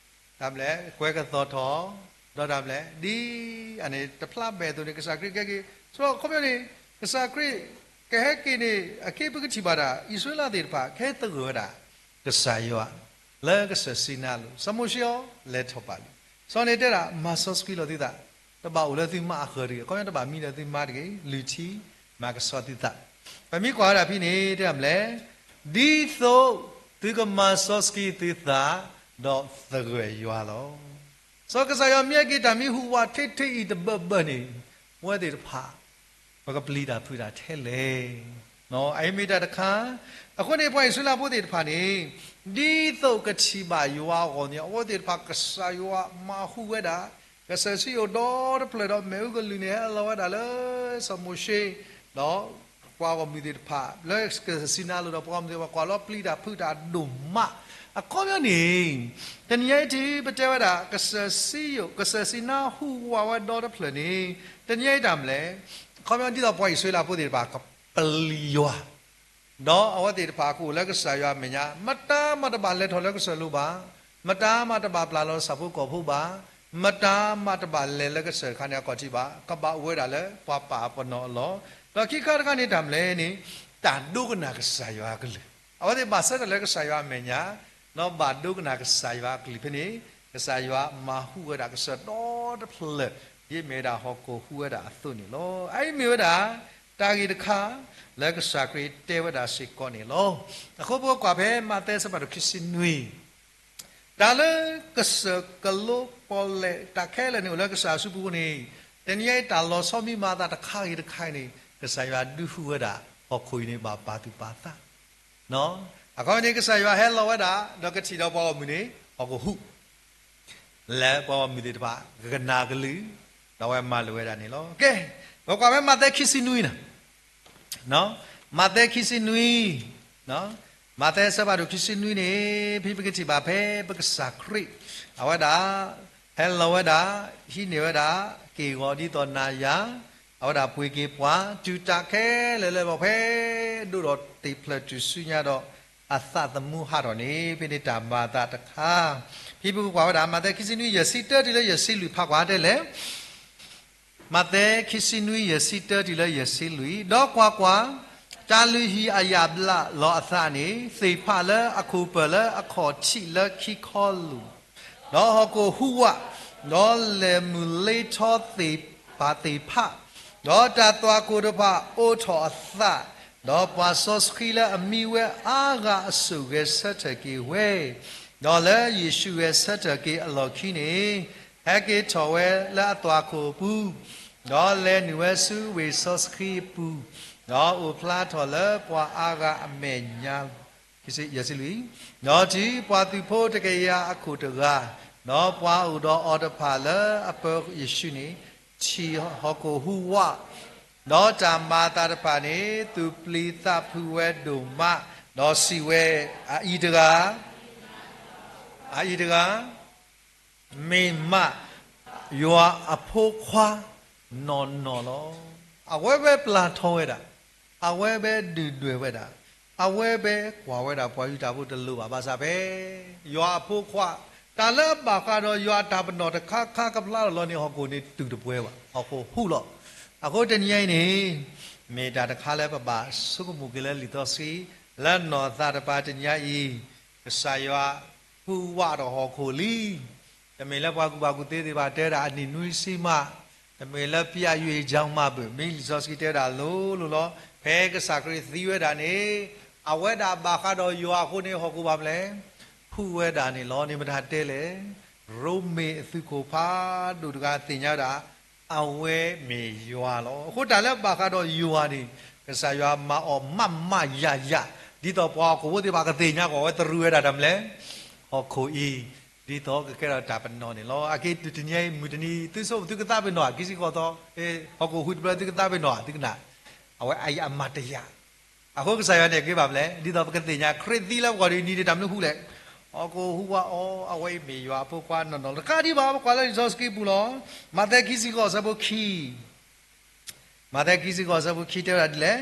တၢ်မနုၤလဲၣ်, ကွဲၤကသီၣ်ထီၣ်, ဒီးတၢ်မနုၤလဲၣ်, ဒ်အန့ၣ် တဖျါဘဲၣ်အသိးန့၁ၣ် ကစၢ်ခရံာ်ကဟဲက့ၤ, ဆိကမိၣ်န့ၣ် ကစၢ်ခရံာ်ကဟဲက့ၤန့ၣ�ၣ် အခဲအံၤပကထံၣ်ဘၣ်ဒၣ် အံၣ်စရ့လးသ့ၣ်တဖၣ် ကဟဲသဂၢၢ်ဝဲဒၣ် ကစၢ်ယွၤ လၢကစၢၢ်စံးနါအလိၤ, စီၤမိၤၡ့အီၤ လဲၤထီၣ်ပာ်လံ. စီၤန့ၣ်တဲဒၣ် မၤစီဆှံလီၤသုသး, တဘၣ်အိၣ်လၢသုမါအဃၢၤတဂ့ၤ, အခီပညီတဘၣ်မံလၢသုမါတဂ့ၤ, လုၢ်ထံမၤကဆှီသုသး. ပမ့ၢ်ကွၢ်ဝဲဒၣ်ဖဲန့ၣ် တဲဒၣ်မနုၤလဲၣ်, ဒ်သိးသုကမၤစီဆှံသုသး ဒီးသဂၢၢ်ယွၤလီၤ. စီၤကစၢ်ယွၤမ့ၢ်ဟဲက့ၤတၢ်မံၤဟူးဝးထဲထဲအံၤတဘၢဘၢန့ၣ် ပဝဲသ့ၣ်တဖၣ် ပကပျံၤတၢ်ဖုးတၢ်ထဲလဲၣ်. အအံၤမ့ၢ်တၢ်တခါ. အဃိန့ၣ် ပှၤအံၣ်စရ့လးဖိသ့ၣ်တဖၣ်န့ၣ် ဒ်သိးကထံၣ်ဘၣ်ယွၤအဂီၢ်န့ၣ် အဝဲသ့ၣ်တဖၣ်ကစၢ်ယွၤမၤဟူးဝဲဒၣ် ကစၢၢ်စံယိၣ်ဒီတဖျၢၣ်ဒီး မ့ၣ်အူကလုၢ်န့ၣ် ဟဲလီၤဝဲဒၣ်လၢစီၤမိၤၡ့ ဒီးပှၤဂီၢ်မုၢ်သ့ၣ်တဖၣ် လၢကစၢၢ်စံနါအလိၤဒီး ပှၤဂီၢ်မုၢ်သ့ၣ်တဖၣ် ကွၢ်လီၤပျံၤတၢ်ဖုးတၢ်ဒိၣ်မး. အခီပညီန့ၣ် တနံၤညါအံၤထံၣ် ပတဲဝဲဒၣ် ကစၢၢ်စံယိၣ် ကစၢၢ်စံနါဟူးဝးဝဲဒီတဖျၢၣ်န့ၣ် တနံၤညါအံၤတၢ်မနုၤလဲၣ်. အခီပညီဒ်သိးပှၤအံၣ်စရ့လးဖိသ့ၣ်တဖၣ် ကပျံၤယွၤ ဒီးအဝဲသ့ၣ်တဖၣ်ကအိၣ်လၢကစၢ်ယွၤအမဲာ်ညါ, မတၤမးတဘၣ်လဲၤထီၣ်လၢကစၢၢ်လိၤဘၣ်, မတၤမးတဘၣ်ပျၢ်လီၤဆၣ်ဖိကီၢ်ဖိဘၣ်, မတၤမးတဘၣ်လဲၤလၢကစၢၢ်တခါန့ၣ်အကီၢ်ထံးဘၣ်, ကဘၣ်အိၣ်ဝဲဒၣ်လၢပှၤပာ်အပနီၣ်အလီၢ်, ဒီးခံခါတခါန့ၣ်တၢ်မနုၤလဲၣ်န့ၣ် တၢ်ဒိကနၣ်ကစၢ်ယွၤအကလုၢ်, အဝဲသ့ၣ်ဘၣ်ဆၢထၢၣ်လၢကစၢ်ယွၤအမဲာ်ညါ, ဒီးဘၣ်ဒိကနၣ်ကစၢ်ယွၤအကလုၢ်ဖဲန့ၣ်, ကစၢ်ယွၤမၤဟူးဝဲဒၣ်ကစၢၢ်ဒီတဖျၢၣ်, ဒ်အမ့ၢ်ဝဲဒၣ်ဟီၣ်ခိၣ်ဟူးဝဲဒၣ်အသိးန့ၣ်လီၤ. အအံၤမ့ၢ်ဝဲဒၣ် တၢ်ဂ့ၢ်တခါ လၢကစၢ်ခရံာ်တဲဝဲဒၣ်စ့ၢ်ကီးန့ၣ်လီၤ. အဃိပကွၢ်ဖဲမးသဲအဆၢဖးဒိၣ်ခံဆံနွံ, တၢ်လၢကစၢၢ်ကလိပီၣ်လဲၣ်တၢ်ခဲလၢာ်န့ၣ် အိၣ်လၢကစၢ်အစုပူၤန့ၣ်, တနံၤအံၤတၢ်လီၤဆီမံၤမၤအသးတခါဂ့ၤတခါအံၤန့ၣ် ကစၢ်ယွၤဒုးဟူးဝဲဒၣ်ဟီၣ်ခိၣ်အံၤန့ၣ် ဘၣ်ပာ်သူၣ်ပာ်သး အခီပညီန့ၣ် ကစၢ်ယွၤဟဲလီၤဝဲဒၣ် ဒီးကထံၣ်ဒီးပှၤဂီၢ်မုၢ်န့ၣ် ဟီၣ်ခိၣ်ဟူး, လၢပှၤဂီၢ်မုၢ်သ့ၣ်တဖၣ် ကကနၣ်ကလုၢ်, ဒီးအဝဲမၤလိာ်ဝဲဒၣ်န့ၣ်လီၤ. ကဲ, ပကွၢ်ဖဲမးသဲခံဆံနွံန့ၣ်, မးသဲခံဆံနွံ, မးသဲအဆၢဖးဒိၣ်ခံဆံနွံန့ၣ်, ဖဲပကထံၣ်ဘၣ်ဖဲပကစၢ်ခရံာ် အဝဲဒၣ် ဟဲလီၤဝဲဒၣ် ဟံးန့ၢ်ဝဲဒၣ် က့ၢ်ဂီၤဒ်သိးနၤယၤ, အဝဲဒၣ်ပှ့ၤက့ၤပှၤ တုၤတၢ်ခဲလၢာ်လၢပှဲၤ ဒိၣ်ဒီးသ့ၣ်ဖျၢၣ်တုၤဆူညါဒီး အသးသမူဟးထီၣ်န့ၣ် ဖဲန့ၣ်တၢ်မၤအသးတခါ, ဖဲပကကွၢ်ဝဲဒၣ် မးသဲခံဆံနွံ ယဲၢ်ဆံတၢတုၤလၢယဲၢ်ဆံလွံၢ် ဖးကွၢ်တဲလဲၣ် မးသဲခံဆံနွံ ယဲၢ်ဆံတၢတုၤလၢယဲၢ်ဆံလွံၢ်, ဒီးကွၢ်ကွၢ်, တၢ်လုၢ်ဟံၣ်အယာ်ဘျးလီၤအသးန့ၣ် သ့ၣ်ဖးလၢအခိၣ်ပၢၢ်လၢအခီၣ်ထံးလၢခံခီလိာ်, ဒီးဟီၣ်ခိၣ်ဟူးဝး, ဒီးလဲၤမုၢ်လ့ထီသ့ၣ်ပာ်သ့ၣ်ဖး, ဒီးတၢ်သွၣ်ခိၣ်တဖၣ်အိးထီၣ်အသး, ဒီးပှၤစီဆှံလၢအမံဝဲအါဂၤအစိၣ်ဂဲၤဆၢထၢၣ်က့ၤဝဲ, ဒီးလၢယ့ၣ်ၡူးဂဲၤဆၢထၢၣ်က့ၤအလီၢ်ခံန့ၣ် ဟဲက့ၤထီၣ်ဝဲလၢအသွၣ်ခိၣ်အပူၤ, ဒီးလဲၤနုာ်ဝဲဆူဝ့ၢ်စီဆှံအပူၤ, ဒီးအိၣ်ဖျါထီၣ်လၢပှၤအါဂၤအမဲာ်ညါလီၤ. ယဲၢ်ဆံလွံၢ်, ဒီးတုၤပှၤသုးဖိတကယၤအခိၣ်တဂၤ, ဒီးပှၤအိၣ်ဒီးအီၤတဖၣ်လၢအပၢယ့ၣ်ၡူးန့ၣ်, ထံၣ်ဟီၣ်ခိၣ်ဟူးဝး, ဒီးတၢ်မၤအသးတဖၣ်န့ၣ် သူၣ်ပျံၤသးဖုးဝဲဒိၣ်မး, ဒီးစံးဝဲ, အအံၤတဂၤ အအံၤတဂၤ မ့ၢ်မးယွၤအဖိခွါနီၢ်နီၢ်လီၤ. အဝဲဝဲပျၢ်ထီၣ်ဝဲဒၣ်, အဝဲဝဲဒုၣ်ဒွဲၣ်ဝဲဒၣ်, အဝဲဝဲကွၢ်ဝဲဒၣ်ပှၤယူဒၤဖိတလိၤဘၣ် ဘၣ်ဆၣ်ဖဲ ယွၤအဖိခွါ, တၢ်လၢအဘၣ်ဃးဒီးယွၤအတၢ်ပနီၣ်တခါခါကဖျါထီၣ်လီၤန့ၣ် ဟီၣ်ခိၣ်န့ၣ်တုၤတပှဲၤဘၣ်, ဟီၣ်ခိၣ်ဟူးလီၤ. အဃိတနံၤအံၤန့ၣ် မ့ၢ်တၢ်တခါလၢပဘၣ်ဆိကမိၣ်က့ၤလၢလံာ်စီဆှံ လၢနီၢ်သးတပၤတနံၤအံၤ ကစၢ်ယွၤဟူးဝးဒီးဟီၣ်ခိၣ်လံ. တမ့ၢ်လၢပှၤကူၣ်ဘၣ်ကူၣ်သ့သ့ၣ်တဖၣ်တဲဝဲဒၣ်အနံၣ်နွံဆံမး, တမ့ၢ်လၢပျၢ်ယွၤအံၤကၠီမးဘၣ်, မ့ၢ်လံာ်စီဆှံတဲဝဲဒၣ်လိၤလိၤလီၤ. ဖဲကစၢ်ခရံာ်သံဝဲဒၣ်န့ၣ် အဝဲဒၣ်ဘၣ်ဃးဒီးယွၤအဃိန့ၣ် ဟီၣ်ခိၣ်ဘၣ်မနုၤလဲၣ်, ဟူးဝဲဒၣ်န့ၣ်လီၤ. န့ၣ်မတၤတဲလဲၣ်, ရိမ့ၤအသုးခိၣ်ဖးဒိၣ်တဂၤသ့ၣ်ညါဝဲဒၣ် အဝဲမ့ၢ်ယွၤလီၤ. အဃိတၢ်လၢဘၣ်ဃးဒီးယွၤန့ၣ် ကစၢ်ယွၤမၤအီၤမးမးယၤယၤ, ဒ်သိးပှၤဟီၣ်ခိၣ်ဖိသ့ၣ်တဖၣ်ကသ့ၣ်ညါကွၢ်ဝဲ တရူးဝဲဒၣ်တၢ်မနုၤလဲၣ်, ဟီၣ်ခိၣ်အံၤ, ဒ်သိးကကဲထီၣ်တၢ်ပနီၣ်န့ၣ်လီၤ. အက့ၤတုၤတနံၤအံၤ မုၢ်တနံၤ သုဆိ သုကသးပ့ၤနီၣ်ဧါ, ခံဆံဃိးသီ, ဟီၣ်ခိၣ်ဟူးတဖျၢၣ် သုကသးပ့ၤနီၣ်ဧါ, သုကနၣ်, အဝဲအံၤအမၤတယာ် အဃိကစၢ်ယွၤန့ၣ်က့ၤဘၣ်မနုၤလဲၣ်, ဒ်သိးပကသ့ၣ်ညါ ခရံာ်သံလၢပဂီၢ်ဒ်နံၤဒ်တၢ်မနုၤဟူးလဲၣ်, ဟီၣ်ခိၣ်ဟူးဝးအီၤ, အဝဲအံၤမ့ၢ်ယွၤအဖိခွါနီၢ်နီၢ်လီၤ. တခါဒံးဘၣ် ပကွၢ်လၢလံာ်စီဆှံပူၤလီၤ. မးသဲခံဆံဃိးအဆၢဖိခံ, မးသဲခံဆံဃိးအဆၢဖိခံတဲဝဲဒၣ်ဒ်လဲၣ်,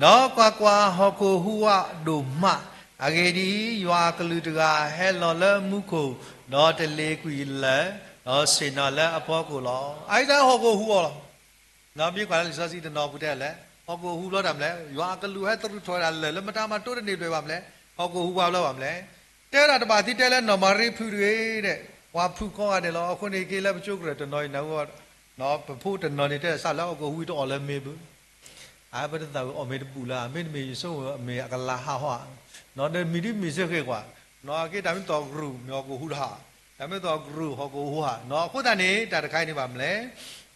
ဒီးကွၢ်ကွၢ်, ဟီၣ်ခိၣ်ဟူးဝးဒိၣ်မး, အဂ့ၢ်ဒ်အံၤ, ယွၤအကလူးတဂၤဟဲလီၤလၢမူခိၣ်, ဒီးတလ့ၤကွံာ်လၢာ်, ဒီးဆ့ၣ်နီၤလၢအဖီခိၣ်လီၤ. အအံၤတၢ်ဟီၣ်ခိၣ်ဟူးအီၤလီၤ. ဒီးမ့ၢ်ကွၢ်လၢလံာ်စီဆှံတနီၤပူၤတဲလဲၣ်, ဟီၣ်ခိၣ်ဟူးဘျီတၢ်မနုၤလဲၣ်, ယွၤအကလူးဟဲတရူးထီၣ်ဝဲဒၣ်လၢာ်လၢမတၤမၤတိတန့ၢ်ဘျဲၣ်ဘၣ်မနုၤလဲၣ်, ဟီၣ်ခိၣ်ဟူးဝးဘျီဘၣ်မနုၤလဲၣ်. တဲဒၣ်တဘၣ်သံတဲလၢနီၢ်မၤရံဖုးတဂ့ၤဒဲး, ပှၤဖုးကိးဂၤဒဲးလီၤ. အဃိန့ၣ်က့လၢပကၠိကရၢၢ်တနီၤအံၤ နၢ်ဟူ ပဖိတနီၤန့ၣ်တဲဒၣ်စးလၢဟီၣ်ခိၣ်ဟူးအံၤတအီၣ်လၢမ့ၤဘၣ် အါ ပတသးဝံၤအီၣ်မ့ၤတဘူၣ်လၢၤ, မ့တမ့ၢ်ယဆိကမိၣ်အမ့ၢ်အကလၤဟးဟီဧါ, ဒီးမံၤဒ်မံၤစ့ၢ်ကီးကွၢ်, နီၢ်က့တၢ်မ့ၢ်သီၣ်ကရူၢ် မ့ၢ်ဟီၣ်ခိၣ်ဟူးတဟး, တၢ်မ့ၢ်သီၣ်ကရူၢ် ဟီၣ်ခိၣ်ဟူးဟး, နီၢ်အဃိသတးန့ၣ် တၢ်တခါအံၤန့ၣ်ဘၣ်မနုၤလဲၣ်,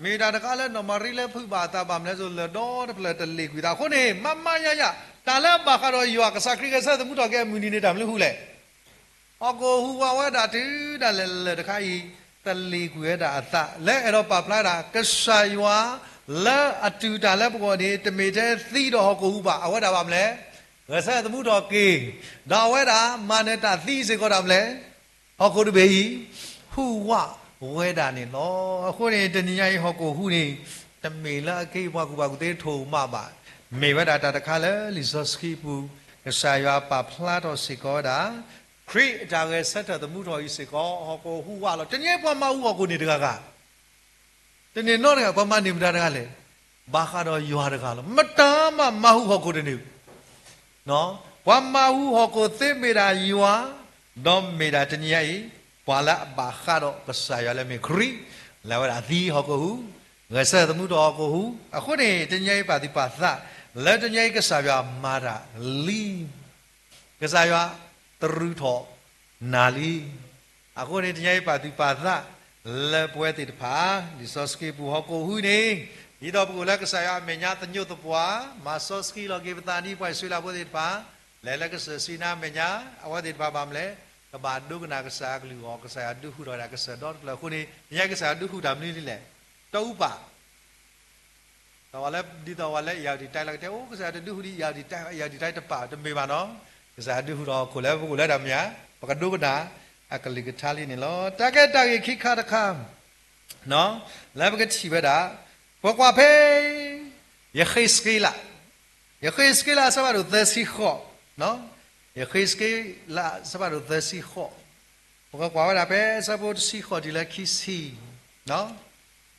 မ့ၢ်တၢ်တခါလၢနီၢ်မၤရံလၢဖုးဘၣ်အသးဘၣ်မလဲၣ်, လၢာ်ဒီတဖျၢၣ်တလ့ၣ်ကွံာ်သးအဃိန့ၣ် မးမးယါယါ, တၢ်လၢအဘၣ်ဃးဒီးယွၤကစၢ်ခရံာ်ဂဲၤဆၢထၢၣ်သမူထီၣ်က့ၤအမုၢ်နံၤန့ၣ် တၢ်မနုၤအဃိလဲၣ်. ဟီၣ်ခိၣ်ဟူးဝးဝဲဒၣ်တုၤဒၣ်လဲာ်လၢာ်တခါအံၤ တလ့ၣ်ကွံာ်ဝဲဒၣ်အသး လၢအဲၣ်ဒိးပာ်ဖျါဒၣ် ကစၢ်ယွၤလၢအတူၢ်တၢ်လၢပဂီၢ်န့ၣ် တမ့ၢ်ထဲသံဒီးဟီၣ်ခိၣ်ဟူးဘၣ်, အဝဲဒၣ်ဘၣ်မလဲၣ်, ဂဲၤဆၢထၢၣ်သမူထီၣ်က့ၤ, ဒီးအဝဲဒၣ်မၤနၢၤတၢ်သံစ့ၢ်ကီးတၢ်မလဲၣ်, ဟီၣ်ခိၣ်တဘ့ၣ်အံၤ ဟူးဝးဝဲဒၣ်န့ၣ်လီၤ. အဃိန့ၣ် တနံၤညါအံၤဟီၣ်ခိၣ်ဟူးန့ၣ် တမ့ၢ်လၢအက့ၤပှၤကူၣ်ဘၣ်ကူၣ်သ့ထိၣ်မးဘၣ်, မ့ၢ်ဝဲဒၣ်တၢ်တခါလၢလံာ်စီဆှံပူၤ ကစၢ်ယွၤပာ်ဖျါထီၣ်စ့ၢ်ကီးဝဲဒၣ် ခရံာ်အတၢ်ဂဲၤဆၢထၢၣ်သမူထီၣ်အံၤစ့ၢ်ကီး ဟီၣ်ခိၣ်ဟူးဝးလီၤ. တနံၤညါအံၤပှၤမၤဟူးဟီၣ်ခိၣ်န့ၣ်တဂၤဂၤ တန့ၢ်နီတဂၤ, ပှၤမၤန့ၢ်မတၤတဂၤလဲၣ်. ဘၣ်ဃးဒီးယွၤတဂၤလီၤ. မတၤမးမၤဟူးဟီၣ်ခိၣ်တန့ၢ်, ပှၤမၤဟူးဟီၣ်ခိၣ်သ့မ့ၢ်ဒၣ်ယွၤ, ဒီးမ့ၢ်ဒၣ်တနံၤညါအံၤ ပှၤလၢအဘၣ်ဃးဒီးကစၢ်ယွၤလၢမ့ၢ်ခရံာ်, လၢအဝဲဒၣ်သံဟီၣ်ခိၣ်ဟူး, ဂဲၤဆၢထၢၣ်သမူထီၣ်ဟီၣ်ခိၣ်ဟူး, အဃိန့ၣ် တနံၤညါအံၤပာ်သူၣ်ပာ်သး လၢတနံၤညါအံၤကစၢ်ယွၤမၤတၢ်လံ ကစၢ်ယွၤတရူးထီၣ်နၤလံ. အဃိန့ၣ် တနံၤညါအံၤပာ်သူၣ်ပာ်သး လၢပဝဲသ့ၣ်တဖၣ် လံာ်စီဆှံပူၤဟီၣ်ခိၣ်ဟူးန့ၣ် ဒ်သိးပကအိၣ်လၢကစၢ်ယွၤအမဲာ်ညါသညိးသပှၢ်, မၤစီဆှံလီၤက့ၤပသးဒ်ပှၤအံၣ်စရ့လးဖိသ့ၣ်တဖၣ်, လဲၤလၢကစၢၢ်စံနါအမဲာ်ညါ, အဝဲသ့ၣ်တဖၣ်ဘၣ်မလဲၣ်, ကဘၣ်ဒိကနၣ်ကစၢ်အကလုၢ်အီၤ, ကစၢ်ယွၤဒုးဟူးထီၣ်ဝဲဒၣ်ကစၢၢ်ဒီတဖျၢၣ်အဃိန့ၣ် တနံၤညါအံၤကစၢ်ယွၤဒုးဟူးတၢ်မနုၤလဲၣ်, တအူပၢ် တဝဲလၢ ဒ်သိးဝဲလၢအံၣ်ယၣ်ဝတံၣ်တၢ်လၢကတဲ အိၣ် ကစၢ်ယွၤတဒုးဟူးဒံးအံၣ်ယၣ်ဝတံၣ်တၢ်, အံၣ်ယၣ်ဝတံၣ်တၢ်တပာ် တမ့ၢ်ဘၣ်နီၤ. ကစၢ်ယွၤဒုးဟူးထီၣ်ဟီၣ်ခိၣ်လၢပကအိၣ်လၢတၢ်မဲာ်ညါ, ပကဒိကနၣ်အကလုၢ်ကထါလံန့ၣ်လီၤ. တၢ်ကဲတၢ်ဂ့ၢ်ခံခါတခါ လၢပကထံၣ်ဝဲဒၣ် ပကွၢ်ဖဲ ယဃ့းစက့လး, ယဃ့းစက့လးအဆၢဖးဒိၣ်သၢဆံဃိး, ယဃ့းစက့လးအဆၢဖးဒိၣ်သၢဆံဃိး, ပကကွၢ်ဝဲဒၣ်ဖဲအဆၢဖိတဆံဃိးတုၤလၢခံဆံ,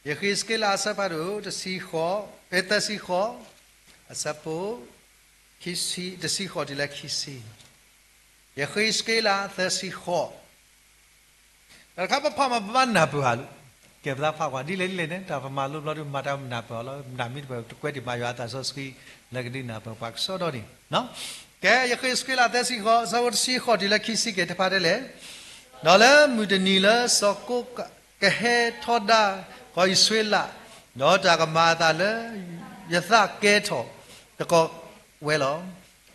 ယဃ့းစက့လးအဆၢဖးဒိၣ်တဆံဃိး, ဖဲသၢဆံဃိး, အဆၢဖိ ခံဆံ, တဆံဃိးတုၤလၢခံဆံ, ယဃ့းစက့လးသၢဆံဃိး တၢ်တခါပဖးမၤပဘၣ်နၢ်ပၢၢ်ဧါ, ကဲပသးဖးကွၢ်ဒ်လဲၣ်ဒ်လဲၣ်န့ၣ် တၢ်ပမၤလိဘျီဒုးမၤတၢ်နၢ်ပၢၢ်အီၤလီၤ. မတၤမံၤတဖၣ်တကွဲးတ့ၢ်မၤယွၤအသးစီဆှံ လၢကဒုးနၢ်ပၢၢ်ပှၤကစီဒီန့ၣ်, ကဲ ယဃ့းစက့လးသၢဆံဃိး အဆၢဖိတဆံဃိးတုၤလၢခံဆံကဲတဖၣ်တဲလဲၣ်, ဒီးလၢမုၢ်တနံၤလၢစီၤကိးကဟဲထီဒါ ကီၢ်အံၣ်စရ့လး, ဒီးတၢ်ကမၤအသးလၢ ယသးကဲထီၣ်တကီးဝဲလီၤ.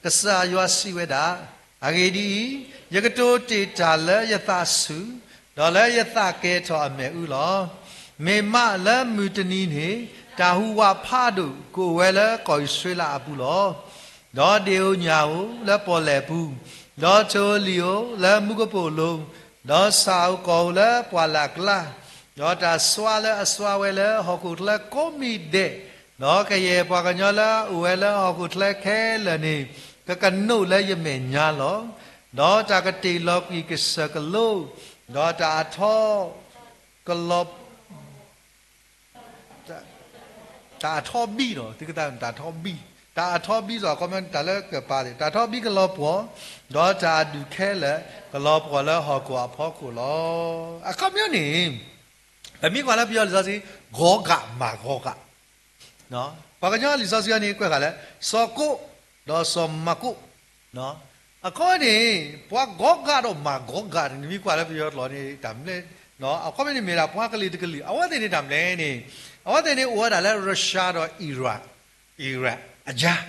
ကစၢ်ယွၤစံးဝဲဒၣ်, အဂ့ၢ်ဒ်အံၤ, ယကတိၤတ့ၢ်တၢ်လၢယသးဆူၣ်, ဒီးလၢယသးကဲထီၣ်အမဲာ်အူလီၤ. မ့ၢ်မးလၢမုၢ်တနံၤန့ၣ် တၢ်ဟူးဝးဖးဒိၣ်ကအိၣ်ဝဲလၢကီၢ်အံၣ်စရ့လးအပူၤလီၤ. ဒီးဒ့ၣ်ဧိၤညၣ်ဧိၤလၢပီၣ်လဲၣ်ပူၤ, ဒီးထိၣ်ဧိၤလံၣ်ဧိၤလၢမူကပိာ်လိၤ, ဒီးဆၣ်ဧိၤကီၢ်ဧိၤလၢပှၢ်လၢ်ကျါ, ဒီးတၢ်စွါလၢအစွါဝဲလၢဟီၣ်ခိၣ်ချၢကိးမံၤဒဲး, ဒီးကယဲၢ်ပှၤကညီလၢအအိၣ်ဝဲလၢဟီၣ်ခိၣ်ချၢခဲလၢာ်န့ၣ် ကကနိးလၢယမဲာ်ညါလီၤ. ဒီးတၢ်ကတ့ၢ်လီၤကွံာ်ကစၢၢ်ကလိ, ဒီးတၢ်အထီ ကလီၤ တၢ်အထီဘံၣ်လီၤ, သုကသးတၢ်ထီဘံၣ်, တၢ်အထီဘံၣ်စီၤ အခီပညီတၢ်လၢကပၤသ့ၣ် တၢ်ထီဘံၣ်ကလီၤပှီၢ်, ဒီးတၢ်အဒူၣ်ခဲလၢာ်ကလီၤပှီၢ်လၢဟီၣ်ခိၣ်အဖီခိၣ်လီၤ. အခီပညီန့ၣ် ပမ့ၢ်ကွၢ်လၢပယီၤလံာ်စီဆှံ ဂီၤဂာ်မၤဂီၤဂာ် ပှၤကညီလံာ်စီဆှံအံၤန့ၣ် ကွဲးဃာ်လၢ စီၤကိး ဒီးစီၤမၤကိး, အခီပညီန့ၣ် ပှၤဂီၤဂာ်ဒီးမၤဂီၤဂာ်န့ၣ် နမ့ၢ်ကွၢ်လၢပယီၤကျိာ်န့ၣ် တၢ်မနုၤလဲၣ်, အခီပညီန့ၣ်မ့ၢ်ဒၣ်ပှၤကလုာ်တကလုာ် အဝဲသ့ၣ်န့ၣ်တၢ်မနုၤလဲၣ်န့ၣ် အဝဲသ့ၣ်န့ၣ်အိၣ်ဝဲဒၣ်လၢ Russia ဒီး Iran, Iran အကြား,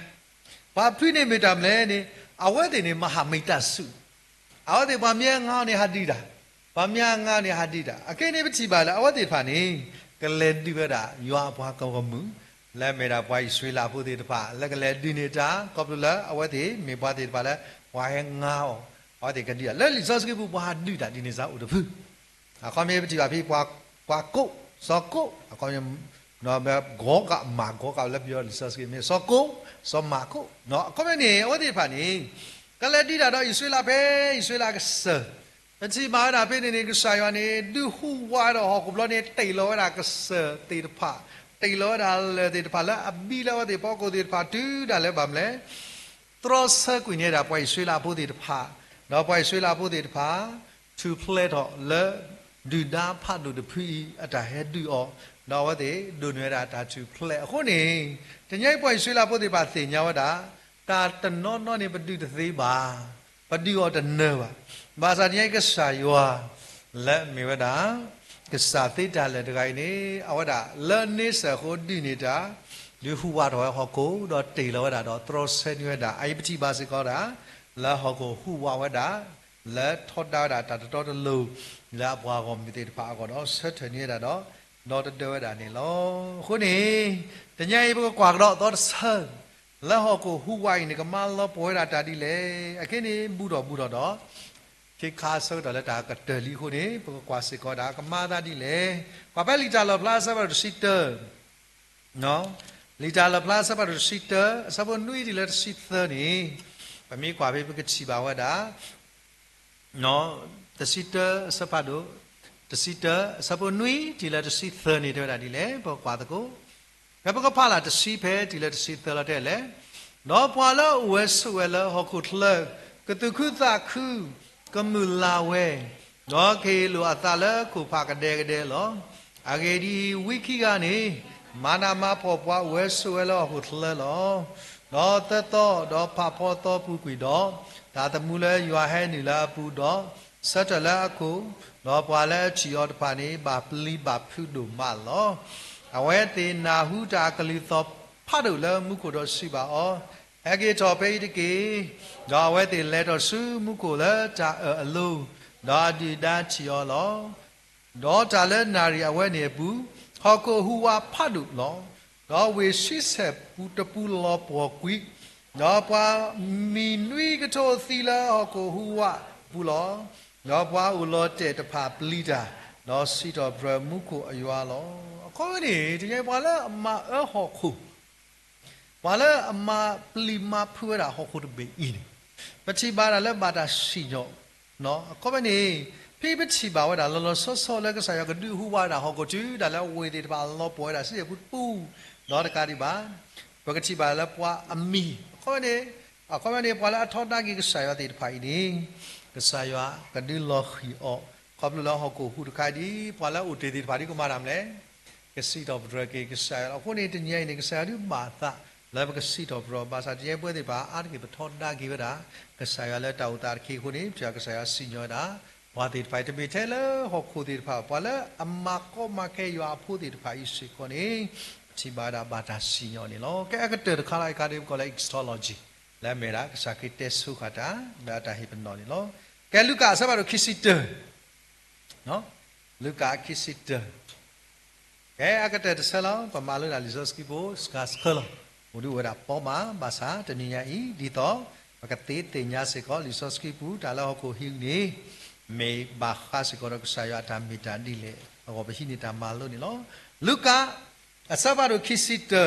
ပှၤဖုန့ၣ်မ့ၢ်တၢ်မနုၤလဲၣ်န့ၣ် အဝဲသ့ၣ်န့ၣ် မဟာမိတ်တပ်စု အဝဲသ့ၣ်ပှၤမ့ၢ်အငါန့ၣ်ဟးဒုးတၢ်, ပှၤမ့ၢ်အငါန့ၣ်ဟးဒုးတၢ်, အခဲအံၤန့ၣ်ပထံၣ်ဘၣ်လၢအဝဲသ့ၣ်တဖၣ်န့ၣ် ကလဲၤဒုးဝဲဒၣ်ယွၤအပှၤကီၢ်မုၢ် လၢမ့ၢ်ဒၣ်ပှၤအံၣ်စရ့လးဖိသ့ၣ်တဖၣ် လၢကလဲၤဒုးန့ၢ်တၢ် ခီဖျိလၢအဝဲသ့ၣ်မ့ၢ်ပှၤသ့ၣ်တဖၣ်လၢ ပှၤဟဲငါအီၤ, အဝဲသ့ၣ်ကဒုးတၢ် လၢလံာ်စီဆှံပူၤပှၤဟးဒုးတၢ်ဒ်န့ၣ်စ့ၢ်အိၣ်တဖု, အခီပညီပထံၣ်ဘၣ်ဖဲ ပှၤကိး စီၤကိး အခီပညီ ဂီၤဂာ်မၤဂီၤဂာ်လၢပယီၤလံာ်စီဆှံမ့ၢ် စီၤကိး စီၤမၤကိး, အခီပညီန့ၣ် အဝဲသ့ၣ်တဖၣ်န့ၣ် ကလဲၤဒုးတၢ်ဒီးအံၣ်စရ့လးဖဲ အံၣ်စရ့လးကစၢၢ်, ပထံၣ်ဘၣ်ဝဲဒၣ်ဖဲန့ၣ်န့ၣ် ကစၢ်ယွၤန့ၣ် ဒုးဟူးဝးဒီးဟီၣ်ခိၣ်ဘျီန့ၣ် တ့ၢ်လီၤဝဲဒၣ်ကစၢၢ်သ့ၣ်တဖၣ်, တ့ၢ်လီၤဝဲဒၣ်လၢၢ်သ့ၣ်တဖၣ်လၢအဘံလၢအဝဲသ့ၣ်ဖီခိၣ်သ့ၣ်တဖၣ်တုၤဒၣ်လဲာ်ဘၣ်မနုၤလဲၣ် တြီဆၢကွံာ်န့ၢ်ဒၣ်ပှၤအံၣ်စရ့လးဖိသ့ၣ်တဖၣ်, ဒီးပှၤအံၣ်စရ့လးဖိသ့ၣ်တဖၣ် ထူၣ်ဖျဲးထီၣ်လၢ ဒုၣ်ဒါဖးဒိၣ်တဖုအံၤ အတၢ်ဟဲဒုးအီၤ, ဒီးအဝဲသ့ၣ်ဒိၣ်န့ၢ်ဝဲဒၣ်တၢ်ထူၣ်ဖျဲးအဃိန့ၣ်, တနံၤအံၤပှၤအံၣ်စရ့လးဖိသ့ၣ်တဖၣ်သ့ၣ်ညါဝဲဒၣ် တၢ်တနီၤနီၤန့ၣ် ပဒုးတသ့ဘၣ်, ပဒုးအီၤတနၢၤဘၣ်. ဘၣ်ဆၣ်တနံၤအံၤကစၢ်ယွၤ လၢအမ့ၢ်ဝဲဒၣ် ကစၢ်သ့တၢ်လၢာ်တဂၤအံၤန့ၣ် အဝဲဒၣ်လၢန့ဆၢၣ်အဃိဒုးန့ၢ်တၢ်, ဒုးဟူးဝးထီၣ်ဝဲဟီၣ်ခိၣ် ဒီးတ့ၢ်လီၤဝဲဒၣ်ဒီးတြီဆၢန့ၢ်ဝဲဒၣ် အအံၤပထံၣ်ဘၣ်စ့ၢ်ကီးဒၣ် လၢဟီၣ်ခိၣ်ဟူးဝးဝဲဒၣ် လၢထီဒါဝဲဒၣ်တၢ်တတီတလိၤ လၢအပှၤဂီၢ်မုၢ်သ့ၣ်တဖၣ်အဂီၢ်ဒီး ဆၢထၢၣ်န့ၢ်ဝဲဒၣ်ဒီး ဒီတဒၢဝဲဒၣ်န့ၣ်လီၤ. အဃိန့ၣ် တနံၤအံၤပကကွၢ်ကဒီးအသီတဆၢ လၢဟီၣ်ခိၣ်ဟူးဝးအံၤန့ၣ် ကမၤလီၤပှီၢ်ဝဲဒၣ်တၢ်ဒ်လဲၣ်. အခဲန့ၣ် ဘူးထီၣ်ဘူးထီၣ်ဒီး ခ့ခါဆၢကတီၢ်လၢတၢ်ကတၢၢ်လံအဃိန့ၣ် ပကကွၢ်စ့ၢ်ကီးဒၣ်ကမၤသးဒ်လဲၣ်. ကွၢ်ဖဲလံာ်တၢ်လီၣ်ဖျါအဆၢဖးဒိၣ်တဆံတၢ လံာ်တၢ်လီၣ်ဖျါအဆၢဖးဒိၣ်တဆံတၢ အဆၢဖိနွံတုၤလၢတဆံသၢန့ၣ် ပမ့ၢ်ကွၢ်ဖဲပကထံၣ်ဘၣ်ဝဲဒၣ် တဆံတၢအဆၢဖးဒိၣ် တဆံတၢ အဆၢဖိနွံတုၤလၢတဆံသၢန့ၣ် တဲဝဲဒၣ်ဒ်လဲၣ် ပကကွၢ်သကိး ဖဲပကဖးလၢ်တဆံဖဲတုၤလၢတဆံသၢလီၤတဲလဲၣ်. ဒီးပှၤလၢအအိၣ်ဝဲဆိးဝဲလၢဟီၣ်ခိၣ်ချၢ ကသူၣ်ခုသးခု ကမုာ်လၤဝဲ, ဒီးကဟ့ၣ်လိာ်အသးလၢခိၣ်ဖးကဒဲကဒဲလီၤ. အဂ့ၢ်ဒ်အံၤ, ဝံခံဂၤန့ၣ် မၤနးမၤဖှီၣ်ပှၤအိၣ်ဝဲဆိးဝဲလၢဟီၣ်ခိၣ်ချၢလီၤ. ဒီးသၢသီ, ဒီးဖးဖီသီပူၤကွံာ်ဒီး, တၢ်သမူလၢယွၤဟဲနုာ်လၢအပူၤဒီး, ဆၢထၢၣ်လၢအခိၣ်, ဒီးပှၤလၢအထံၣ်အီၤတဖၣ်န့ၣ် ဘၣ်ပျံၤဘၣ်ဖုးဒိၣ်မးလီၤ. အဝဲသ့ၣ်နၢ်ဟူတၢ်အကလုၢ်သီၣ်ဖးဒိၣ်လၢမူခိၣ်ဒီးစံးဘၣ်အီၤ, ဟဲက့ၤထီၣ်ဖဲအံၤတက့ၢ်. ဒီးအဝဲသ့ၣ်လဲၤထီၣ်ဆူမူခိၣ်လၢတၢ်အၢၣ်အလိၤ, ဒီးအဒုၣ်အဒါထံၣ်အီၤလီၤ. ဒီးတၢ်လၢနၣ်ရံၣ်အဝဲန့ၣ်အပူၤ, ဟီၣ်ခိၣ်ဟူးဝးဖးဒိၣ်လီၤ. ဒီးဝ့ၢ်ဆံဆဲၣ်ပူၤတပူၤလီၤပှီၢ်ကွံာ်, ဒီးပှၤမံၤနွံကထိသံလၢဟီၣ်ခိၣ်ဟူးဝးအပူၤလီၤ. ဒီးပှၤအိၣ်လီၤတဲာ်တဖၣ်ပျံၤတၢ်, ဒီးစံးထီၣ်ပတြၢၤမူခိၣ်အယွၤလီၤ. အခီပညီန့ၣ် တနံၤအံၤပှၤလၢအမၤအၢဟီၣ်ခိၣ် ပှၤလၢအမၤပျံၤမၤဖုးဝဲဒၣ်ဟီၣ်ခိၣ်တဘ့ၣ်အံၤန့ၣ်, ပထံၣ်ဘၣ်ဒၣ်လၢဘၣ်တၢ်စံၣ်ညီၣ်, အခီပညီန့ၣ်, ဖဲပထံၣ်ဘၣ်ဝဲဒၣ်လီၤလီၤဆီဆီလၢကစၢ်ယွၤကဒုးဟူးဝါဝဲဒၣ်ဟီၣ်ခိၣ်တုၤဒၣ်လၢအဝ့ၢ်သ့ၣ်တဖၣ်လီၤပှီၢ်ဝဲဒၣ်ဆံးအပူၤတပူၤ, ဒီးတကးဒံးဘၣ်, ပကထံၣ်ဘၣ်လၢပှၤအမံၤ, အခီပညီန့ၣ်, အခီပညီန့ၣ် ပှၤလၢအထီဒါက့ၤကစၢ်ယွၤသ့ၣ်တဖၣ်အံၤန့ၣ်, ကစၢ်ယွၤကဒုးလီၤဃံၤအီၤ, ခီဖျိလၢဟီၣ်ခိၣ်ဟူးတခါဒ် ပှၤလၢအအိၣ်တ့ၢ်သ့ၣ်တဖၣ်ဒ်ကမၤတၢ်မနုၤလဲၣ် ကစံးထီၣ်ပတြၢၤက့ၤကစၢ်ယွၤလီၤ. အဃိန့ၣ် တနံၤအံၤန့ၣ် ကစၢ်ယွၤဒုးဘၣ်သးလၢပကစံးထီၣ်ပတြၢၤအီၤ ဘၣ်ဆၣ်တနံၤအံၤပဝဲသ့ၣ်တဖၣ် အါတက့ၢ်ပထီဒါက့ၤဝဲဒၣ် ကစၢ်ယွၤလၢတၢ်အိၣ်သးတခီအဃိန့ၣ် ပထံၣ်ဘၣ်ကစၢ်ယွၤစံၣ်ညီၣ်ဝဲဒၣ် ပှၤသ့ၣ်တဖၣ်အံၤ တမ့ၢ်ထဲလၢဟီၣ်ခိၣ်သ့ၣ်တဖၣ်ဘၣ် ပှၤလၢအမၤကီမၤခဲယွၤအဖိသ့ၣ်တဖၣ်အံၤစ့ၢ်ကီးန့ၣ် ပထံၣ်ဘၣ်ဝဲဒၣ်ဘၣ်တၢ်စံၣ်ညီၣ်န့ၣ်လီၤ. ကဲအကတၢၢ်တခါလၢအံၤခါဒ်ပကိးလၢ eschatology လၢအမ့ၢ်ဝဲဒၣ် ကစၢ်ခရံာ်တဲဆိဃာ်တၢ် လၢအတၢ်ဟ့ၣ်ပနီၣ်န့ၣ်လီၤ. ကဲလူၤကၣ်အဆၢဖးဒိၣ်ခံဆံတၢ လူၤကၣ်ခံဆံတၢ ကဲအကတၢၢ်တဆၢလီၤ. ပမၤလိဒၣ်လံာ်စီဆှံပူၤ စှၤဆှၢလီၤ. အိၣ်ဒုးအိၣ်ဝဲဒၣ်ပီမး ဘၣ်ဆၣ်တနံၤညါအံၤ ဒ်သိးပကသ့သ့ၣ်ညါစ့ၢ်ကီး လံာ်စီဆှံပူၤ တၢ်လၢဟီၣ်ခိၣ်ဟံးန့ၣ် မ့ၢ်ဘၣ်ဃးစ့ၢ်ကီးဒီးကစၢ်ယွၤအတၢ်မ့ၢ်တၢ်ဒ်လဲၣ် အဂီၢ်ပဟံးန့ၢ်တၢ်မၤလိန့ၣ်လီၤ. လူၤကၣ် အဆၢဖးဒိၣ်ခံဆံတၢ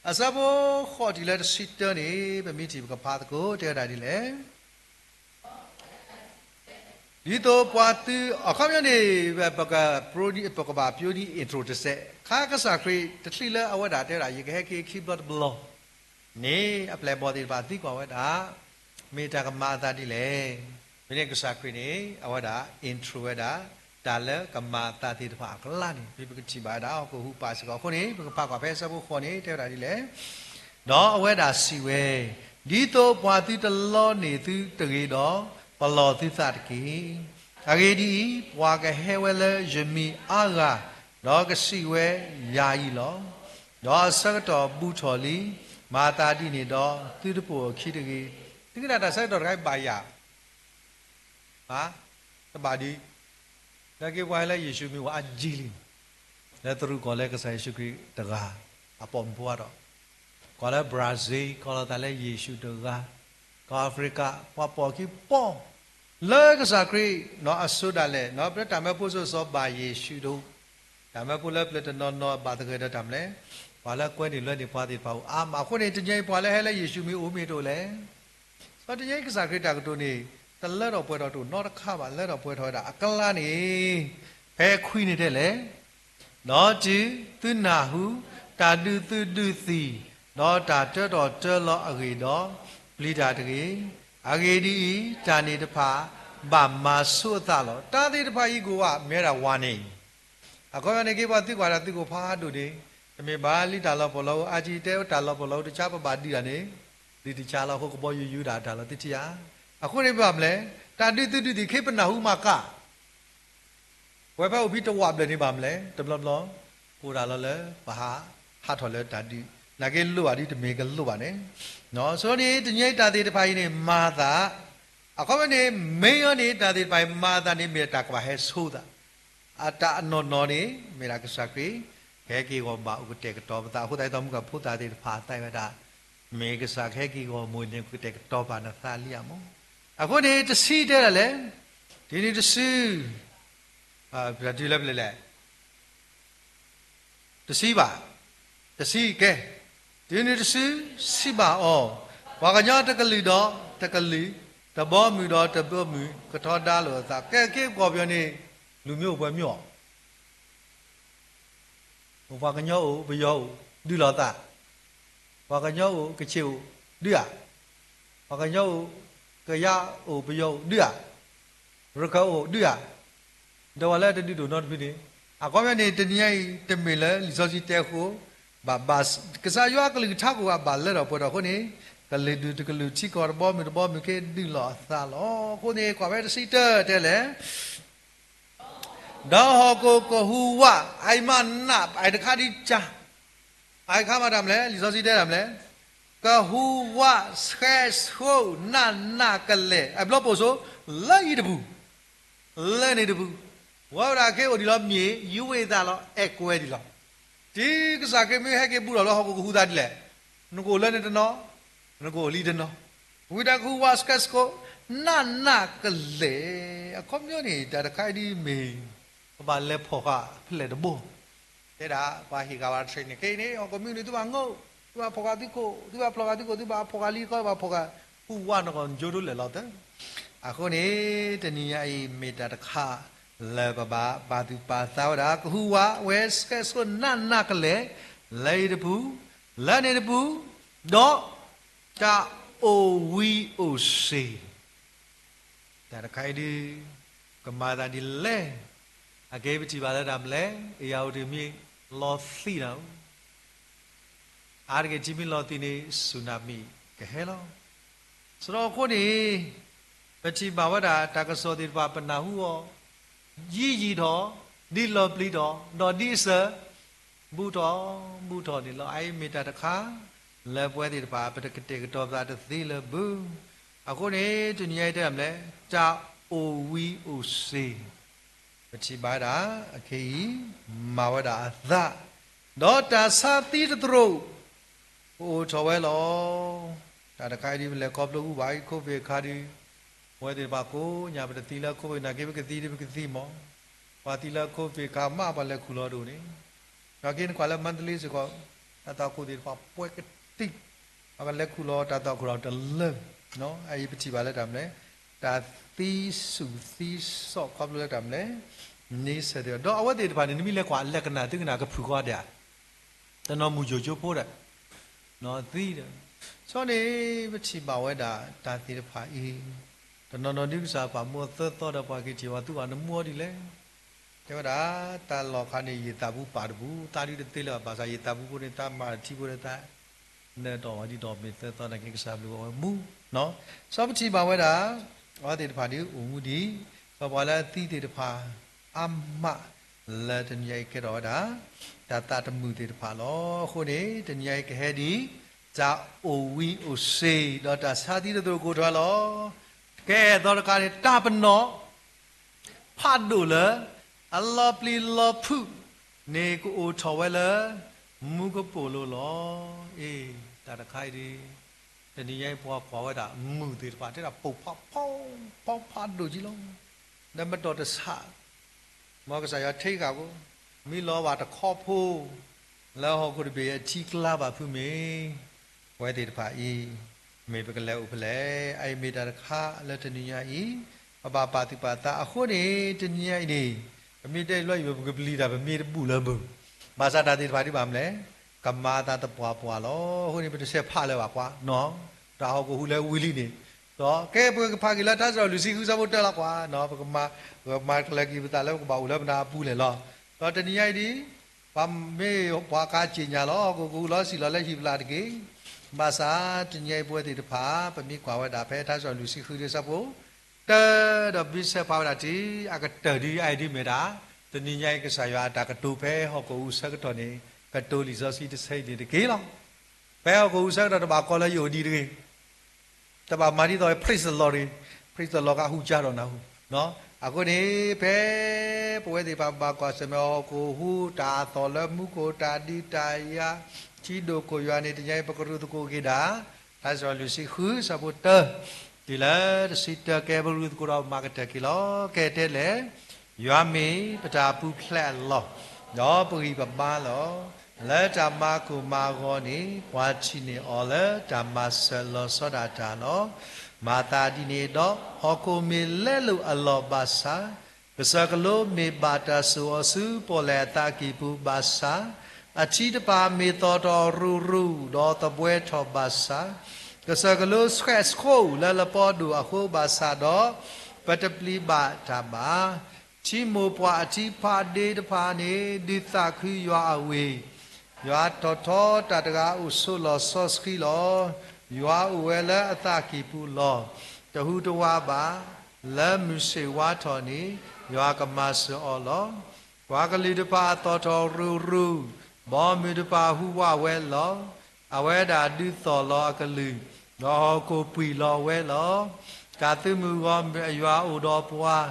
အဆၢဖိဃိးတုၤလၢတဆံတၢန့ၣ် ပမ့ၢ်ထံၣ်ပကဖးသကိး တဲဝဲဒၣ်ဒ်လဲၣ် ဒ်သိးပှၤသု အခီပညီန့ၣ် ပက ပကဘၣ်ပျိနံၤ intro တစဲး ခါကစၢ်ခရံာ်တချုးလၢအဝဲဒၣ်တဲဝဲဒၣ် ယကဟဲက့ၤခံဘျီတဘျီန့ၣ် အပျဲၢ်အဘီၣ်သ့ၣ်တဖၣ်သံကွၢ်ဝဲဒၣ် မ့ၢ်တၢ်ကမၤအသးဒ်လဲၣ်. ဖဲန့ၣ်ကစၢ်ခရံာ်န့ၣ် အဝဲဒၣ် intro ဝဲဒၣ် တၢ်လၢကမၤအသးသ့ၣ်တဖၣ်အကျါန့ၣ် ဖဲပကထံၣ်ဘၣ်ဝဲဒၣ် ဟီၣ်ခိၣ်ဟူးပာ်စ့ၢ်ကီးအဃိန့ၣ် ပကဖးကွၢ်ဖဲအဆၢဖိဃိးန့ၣ် တဲဝဲဒၣ်ဒ်လဲၣ် ဒီးအဝဲဒၣ်စံးဝဲ, ဒ်သိးပှၤသုတလီန့ၢ်သုတဂ့ၤဒီး, ပလီၢ်သုသးတက့ၢ်. အဂ့ၢ်ဒ်အံၤ, ပှၤကဟဲဝဲလၢယမံၤအါဂၤ, ဒီးကစံးဝဲယၤအံၤလီၤ. ဒီးအဆၢကတီၢ်ဘူးထီၣ်လံ, မၤသးဒ်န့ၣ်ဒီးသုတပိာ်အခံတဂ့ၤ. သုကနၣ်တၢ်ဆၢကတီၢ်တခါအံၤဘၣ်ယၤ တဘၣ်ဒုး, လၢက့ၤပှၤဟဲလၢယ့ၣ်ၡူးမံၤအိၣ်အါကံလံ, လၢသရူးကီၢ်လၢကစၢ်ယ့ၣ်ၡူးခရံာ်တဂၤ, အပိာ်မုၣ်ဖိအါထီၣ်, ကီၢ်လၢ Brazil ကီၢ်လီၤသးလၢယ့ၣ်ၡူးတဂၤ, ကီၢ်အၤဖရံကၤ ပှၤပိာ်အခံပိာ်, လၢကစၢ်ခရံာ်နီၢ်အစိၤဒၣ်လဲာ် နီၢ်ပတၢ်မၢဖိစီစီဘၣ်ယ့ၣ်ၡူးတအိၣ်, တၢ်မၢဖိလၢပျၢၤတနီၤနီၤဘၣ်သဂၢၢ်ဒီးတၢ်မနုၤလဲၣ်, ပှၤလၢကွဲန့ၢ်လွဲန့ၢ်ပှၤသ့ၣ်တဖၣ်အိၣ်အါမး, အဃိန့ၣ် တနံၤအံၤပှၤလၢဟဲလၢယ့ၣ်ၡူးမံၤအိၣ်မ့ၢ်တအိၣ်လဲၣ် စီၤတနံၤအံၤကစၢ်ခရံာ်တၢ်ကတိၤန့ၣ် တလၢထီၣ်ပှဲၤထီၣ်တအိၣ်နီတခါဘၣ်, လၢထီၣ်ပှဲၤထီၣ်ဝဲဒၣ်အကျါန့ၣ်, ဖဲခွံန့ၣ်တဲလဲၣ်, ဒီးတုၤသုနၢ်ဟူတၢ်ဒုးသုဒုးသံၣ်, ဒီးတၢ်တၢထီၣ်တၢလီၤအဂ့ၢ်ဒီး, ပျံၤတၢ်တဂ့ၤ. အဂ့ၢ်ဒ်အံၤ, တၢ်န့ၣ်တဖၣ်ဘၣ်မၤဆိအသးလီၤ. တၢ်သ့ၣ်တဖၣ်အံၤကအိၣ်ဝဲ မ့ၢ်ဝဲဒၣ်ဝါန့ၣ် အခီပညီန့ၣ် က့ၤပှၤသံကွၢ်တၢ်သံကွၢ်ဖးဒိၣ်န့ၣ်, တမ့ၢ်ဘၣ်လံတၢ်လီၤပှီၢ်လီၤအိၣ် အါကံတဲတၢ်လီၤပှီၢ်လီၤအိၣ်တဆါ ပဘၣ်ဒုးတၢ်န့ၣ်, ဒုးတဆါလီၤအဃိကဘီယူၤယူၤဒၣ်တၢ်လီၤသုထံၣ်ဧါ. အဃိန့ၣ်ပဘၣ်မနုၤလဲၣ်, တၢ်ဒုးသုဒုးသံၣ်ခဲပနၢ်ဟူမၤကၣ် ပဝဲဖဲအိၣ်ဖဲတဝးဘျဲၣ်န့ၣ်ဘၣ်မလဲၣ်, တဘျီဘျီ ကအိၣ်ဒၣ်လီၤလၢပဟးဟးထီၣ်လၢတၢ်ဒုး, နာ်က့လိၣ်ဘၣ်ဒ်တမ့ၢ်ကလိၣ်ဘၣ်န့ၣ်, ဆိန့ၣ် တနံၤအံၤတၢ်သ့ၣ်တဖၣ်အံၤန့ၣ် မၤအသး, အခီပညီန့ၣ် မ့ၢ်အီၤန့ၣ် တၢ်သ့ၣ်တဖၣ်အံၤမၤအသးန့ၣ် မ့ၢ်တၢ်ကဘၣ်ဟဲဆိသး, အတၢ်အနီၢ်နီၢ်န့ၣ် မ့ၢ်ဒၣ်ကစၢ်ခရံာ် ကဟဲက့ၤဂီၤဘၣ်အိၣ်ကတဲာ်ကတီၤပသး, အဃိသတးဒီး မုၢ်ကဖိသၣ်သ့ၣ်တဖၣ်သးဝဲဒၣ် မ့ၢ်ကစၢ်ကဟဲက့ၤဂီၤမ့ၢ်န့ၣ် ကတဲာ်ကတီၤပာ်နသးလံဧါမး. အဃိန့ၣ် တဆံတဲဒၣ်လဲၣ်, တုၤနုၤတစု, ပတုၤလၢပလဲၤလဲၣ်, တဆံဘၣ်, တဆံကဲ, တုၤနုၤတစု, စံးဘၣ်အီၤ, ပှၤကညီတကလုာ်ဒီးတကလုာ်, တဘီမုၢ်ဒီးတဘီမုၢ် ကထီဒါလိာ်အသး, ကဲက့ၤကီၢ်ပယီၤန့ၣ် လူမျိုးအိၣ်ပှဲၤမျိုးအီၤ အိၣ်ပှၤကညီအိၣ် ပယီၤအိၣ် ဒုးလိာ်သး, ပှၤကညီအိၣ် ကချ့ၣ်အိၣ် ဒုးဧါ, ပှၤကညီအိၣ် ကယၤအိၣ် ပယီၤအိၣ် ဒုးဧါ, ရခၢၣ်အိၣ် ဒုးဧါ, ဒီးပှၤလၢတဒုးဒိၣ်နီတဖုန့ၣ်, အခီပညီန့ၣ် တနံၤအံၤ တမ့ၢ်လၢလံာ်စီဆှံတဲအဃိ, ဘၣ်ဘၣ် ကစၢ်ယွၤအကလုၢ်ကထါကအိၣ်ဘၣ်လၢထီၣ်ပှဲၤထီၣ်အဃိန့ၣ်, ကလုာ်ဒူၣ်တကလုာ်ထံကီၢ်တဘီမုၢ်တဘီမုၢ်က့ဒုးလိာ်အသးလီၤ. အဃိန့ၣ် ကွၢ်ဖဲတဆံတၢတဲလဲၣ် ဒီးဟီၣ်ခိၣ်ကဟူးဝး, အအံၤမးနး အအံၤတခါဒ်ကၢ်, အအံၤတခါမးတၢ်မနုၤလဲၣ်, လံာ်စီဆှံတဲတၢ်မနုၤလဲၣ်, ကဟူးဝးဆှဲဆိနးနးကလဲာ် အဘျီပိာ်ဆိ, လၢအံၤတပူၤ, လၢန့ၣ်တပူၤ, ဝဲဝဲဒၣ်က့အိၣ်ဒံးလီၤမ့ၢ် ယူဝ့ၤသးလီၤ အဲၣ်ကွဲဒံးလီၤ. တုၤကစၢ်ခရံာ်မ့ၢ်ဟဲက့ၤဘူးထီၣ်လၢဟီၣ်ခိၣ်ကဟူးသးဒ်လဲၣ်, နကအိၣ်လၢန့ၣ်တနီၤ, နကအိၣ်လံတနီၤ, ဝံၤဒီးကဟူးဝးဆှဲဆိ, နးနးကလဲာ်, အခီပညီန့ၣ် တၢ်တခါအံၤဒ်မ့ၢ် ပဘၣ်လဲၤဖီၣ်ဃာ်ဖဲလဲၣ်တဘိ တဲဒၣ်ပှၤဟ့ၣ်ဂၤဝဲ training ခဲအံၤန့ၣ် ဟီၣ်ခိၣ်မံၤန့ၣ် သုဘၣ်ငိၣ်, သုဘၣ်ဖီၣ်ဃာ်သုခိၣ်, သုဘၣ်ဖျီၣ်ဃာ်သုခိၣ်, သုဘၣ်ဖီၣ်ဃာ်လံဃီ ဘၣ်ဖီၣ်ဃာ်, ဟူးဝးနီၢ်ကီၢ်ကၠိဒိလဲၣ်လီၤသၢ. အဃိန့ၣ် တနံၤညါအံၤမ့ၢ်တၢ်တခါ လၢပဘၣ်ပာ်သူၣ်ပာ်သးဝဲဒၣ် ကဟူးဝးဝဲဆှဲဆိနးနးကလဲာ်, လၢအံၤတပူၤ, လၢန့ၣ်တပူၤ, ဒီး တၢ်အိၣ်ဝံအိၣ်စ့ၤ တၢ်တခါအံၤဒ် ကမၤသးဒ်လဲၣ်, အက့ပထံၣ်ဘၣ်လၢတၢ်မနုၤလဲၣ်, အယၤအိၣ်တမံၤ လီၤသံနၤဧိၤ, အါတက့ၢ်ထံမ့ၢ်လီၤသံန့ၣ် စူနၤမံၣ်ကဟဲလီၤ. စရီအဃိန့ၣ် ပထံၣ်ဘၣ်ဝဲဒၣ်တၢ်ကစီၣ်သ့ၣ်တဖၣ်ပနၢ်ဟူအီၤ, ယံာ်ယံာ်ထီၣ်, ဒ်လီၤပျံၤထီၣ်, ဒီးဒ်အစၢၤ ဘူးထီၣ်, ဘူးထီၣ်န့ၣ်လီၤ. အအံၤမ့ၢ်တၢ်တခါ လၢပဝဲသ့ၣ်တဖၣ် ပတကတဲာ်ကတီၤပသးတသ့လၢၤဘၣ်. အဃိန့ၣ် တနံၤညါအံၤတဲဒၣ်မနုၤလဲၣ်, တၢ်အိၣ်ဝံအိၣ်စ့ၤ ပထံၣ်ဘၣ်ဝဲဒၣ် အခဲအံၤ မၤဝဲဒၣ်အသး, ဒီးတၢ်ဆါသံတသရိာ် ကအိၣ်ထီၣ်ဝဲလီၤ. တၢ်တခါအံၤဒ်ပလဲၤခီဖျိအူဘၣ်အံၤ COVID အခါဒ် ပဝဲသ့ၣ်တဖၣ်ကိးညါ ပတသံလၢ COVID နာ်က့ ပကသံဒ်ပကသံမး, ပှၤသံလၢ COVID အခါမး ပှၤလဲၤခူၣ်လီၤဒိၣ်န့ၣ်, နာ်က့နကွၢ်လၢ Mandalay စ့ၢ်ကီး တၢ်သွၣ်ခိၣ်သ့ၣ်တဖၣ်ပှဲၤကတံၢ်, ပှၤကလဲၤခူၣ်လီၤတၢ်သွၣ်ခိၣ်ဒီးတလၢ, အအံၤပထံၣ်ဘၣ်လၢတၢ်မနုၤလဲၣ်, တၢ်သံဆူၣ်သံစီၣ်ခီဖျိလၢတၢ်မနုၤလဲၣ်, န့ဆၢၣ်သ့ၣ်ဒီး အဝဲသ့ၣ်တဖၣ်န့ၣ် နမ့ၢ်လဲၤကွၢ်လၢကနၣ်သုကနၣ်ကဖုၣ်ဃီဒဲးဧါ တနီၤမုၢ်ယိာ်ကၠိဖိဒီး သံဒီး, ဆီန့ၣ် ပထံၣ်ဘၣ်ဝဲဒၣ်တၢ်သ့ၣ်တဖၣ်အံၤ, တနီၤနီၤဒ်ကစၢ်ပာ်မူအသၢသီဒီးပှၤက့ၤထံၣ်ဝဲသုဘၣ်နမူအီၤဒ်လဲၣ်, တဲဝဲဒၣ် တၢ်လီၢ်အခါန့ၣ် ယသးပူၤပာ်တပူၤ, သးဒုတသ့လၢၤဘၣ်ဆၣ် ယသးပူၤဖိန့ၣ် သးမၤထံဖိန့ၣ်သး နတီၢ်ဝဲဒ်ဒီးမ့ၢ်သၢသီနာ်က့ ကစၢ်ဘျုးဝဲမူ, ဆီပထံၣ်ဘၣ်ဝဲဒၣ် အဝဲသ့ၣ်တဖၣ်ဒ်အိၣ်မူဒံး, ဒီးပှၤလၢအသံသ့ၣ်တဖၣ် အါမးလၢတနံၤအံၤကဲထီၣ်ဝဲဒၣ် တၢ်သးတမုာ်သ့ၣ်တဖၣ်လီၤ. အဃိန့ၣ် တနံၤအံၤကဟဲဒ် တၢ်အိၣ်ဝံအိၣ်စ့ၤ ဒီးတၢ်ဆါသံတသရိာ်ကအိၣ်ထီၣ်လီၤ. ကဲသိးတခါန့ၣ် တၢ်ပနီၣ် ဖးဒိၣ်လၢ အလီၤပျံၤလီၤဖုးန့ၣ် ကအိၣ်ထီၣ်ဝဲလၢ မူကပိာ်လိၤလီၤ. အ့ တၢ်တခါအံၤဒ် တနံၤညါအံၤပှၤကွၢ်ဝဲဒၣ် မုၢ်သ့ၣ်တဖၣ် တဲဒၣ်ပိာ်ဖးဖီဖီဖးဒိၣ်က့လီၤ. ဒီးမတီၢ်တဆး မ်ကစၢ်ယွၤထံဂၤကိး မ့ၢ်လီၤဘၣ်တခီဖိ လၢဟီၣ်ခိၣ်တဘ့ၣ်အထံကျါဘၣ်ဖုးမ့ၢ် ပဝဲသ့ၣ်တဖၣ်အံၤ မ့ၢ်ပကလဲၤအိၣ်ဖဲလဲၣ်. အအံၤမ့ၢ်တၢ်တခါလၢတနံၤညါအံၤ ပဘၣ်ပာ်သူၣ်ပာ်သးအဃိန့ၣ် တနံၤညါအံၤန့ၣ် ပမ့ၢ်တဲလီၤအံၤ ပကပျံၤတၢ် ပမ့ၢ်တဘူၣ်လၢၤဘၣ်. ဘၣ်ဆၣ်တၢ်သ့ၣ်တဖၣ်ဒ်ဘၣ်မနုၤလဲၣ် ကမၤအသးသပှၢ်ပှၢ်လီၤ. အဃိန့ၣ် ပတဆဲးဖးလၢၤဘၣ်ကွၢ်နီၤ တၢ်ဟီၣ်ခိၣ်ဟူးလၢဝံၤလံန့ၣ် ဒီးကဲပကဖးက့ၤလၢထါစံးထီၣ်ပတြၢၤလွံၢ်ဆံဃုဆၢဖိတၢလီၤကွၢ်နီၤ ပကမၤ ပကမၤကလၢၤက့ၤပသးလၢပကဘၣ်အိၣ်လၢပနၢ်အပူၤလဲၣ်လီၤ. ဒီးတနံၤညါအံၤဒ် ပှၤမ့ၢ်ပှၤကါစံၣ်ညါလီၤ ဟီၣ်ခိၣ်ကဟူးလီၤစံၣ်လီၤလၢဟံၣ်ဖျၢၣ်တက့ၢ်. ဘၣ်ဆၣ်တနံၤညါအံၤပဝဲသ့ၣ်တဖၣ် ပမ့ၢ်ကွၢ်ဝဲဒၣ်ဖဲထါစံးထီၣ်လွံၢ်ဆံဃုဆၢဖိ တၢ ဒီးပမ့ၢ်ဆဲးဖးဝဲဒၣ်တုၤအကတၢၢ်ဒ်အံၤဒ်မ့ၢ်ဒၣ် တနံၤညါအံၤ ကစၢ်ယွၤအတၢ်ကတိၤဖဲဟီၣ်ခိၣ်ဟူးဆၢကတီၢ်န့ၣ် ကတိၤလံာ်စီဆှံတဆၢအံၤန့ၣ်တက့ၢ်လီၤ. ဖဲဟီၣ်ခိၣ်ဟူးဆၢကတီၢ် တဘၣ်ကိးလၢယအိၣ်ဒံးတဂ့ၤ, တဘၣ်မၤဒ်သိး praise the Lord တဂ့ၤ, praise the Lord ကဟူးကၠါဒီးနၢ်ဟူ. အဃိန့ၣ် ဖဲပဝဲသ့ၣ်တဖၣ်ဘၣ်ကွၢ်ဆၢၣ်မဲာ်ဟီၣ်ခိၣ်ဟူး တၢ်အသီၣ်လၢမူခိၣ် တၢ်ဒုးတၢ်ယၤ ထံဒိၣ်ခိၣ်ယွၤန့ၣ် တနံၤညါအံၤ ပကရူၢ်သကိးက့ၤဒၣ် ထါစံးထီၣ်ပတြၢၤလွံၢ်ဆံဃု အဆၢဖိတၢ တုၤလၢတဆံတၢ ကဲပရူၢ်သကိးဒီးမၤကတၢၢ်က့ၤလီၤ. ကဲတဲလဲၣ်, ယွၤမ့ၢ်ပတၢ်ပူၤဖျဲးအလီၢ်, ဒီးပဂံၢ်ပဘါလီၤ. လၢတၢ်မၤကိၢ်မၤဂီၤန့ၣ် ပှၤထံၣ်န့ၢ်အီၤလၢတၢ်မၤစၢၤလီၤဆီဒၣ်တၢ်လီၤ. မၤသးဒ်န့ၣ်ဒီး ဟီၣ်ခိၣ်မ့ၢ်လဲလိာ်အလီၢ်ဘၣ်ဆၣ်, ကစၢၢ်ကလိမ့ၢ်ဘၣ်တၢ်စိာ်အီၤဆူပီၣ်လဲၣ်အသးကံၢ်ပူၤဘၣ်ဆၣ်, အထံတဖၣ်မ့ၢ်သီၣ်ထီၣ်ရူၤရူၤ ဒီးသဘှဲထီၣ်ဘၣ်ဆၣ်, ကစၢၢ်ကလိဆှဲးဆှိးလၢလပီဒိၣ်အဃိဘၣ်ဆၣ်ဒီး, ပတပျံၤဘၣ်တၢ်ဘၣ်. ထံမိၢ်ပှၢ်အထံဖးဒ့တဖၣ်န့ၣ် ဒုးသးခုယွၤအဝ့ၢ်, ယွၤထီၣ်ထီတၢ်တဂၤအိၣ်ဆိးလီၤစီဆှံလီၤ. ယွၤအိၣ်ဝဲလၢအသးကံၢ်ပူၤလီၤ. တဟူးတဝးဘၣ်. လၢမုၢ်ဆ့ၣ်ဝါထီၣ်န့ၣ် ယွၤကမၤစၢၤအီၤလီၤ. ပှၤကလုာ်တဖၣ်အသီၣ်ထီၣ်ရူၤရူၤ, ဘီမုၢ်တဖၣ်ဟူးဝးဝဲလီၤ. အဝဲဒၣ်ဒုးသီၣ်လီၤအကလုၢ်, ဒီးဟီၣ်ခိၣ်ပှံၢ်လီၤဝဲလီၤ. တၢ်သုးမုၢ်ဂီၢ်မုၢ်အယွၤအိၣ်ဒီးပှၤ,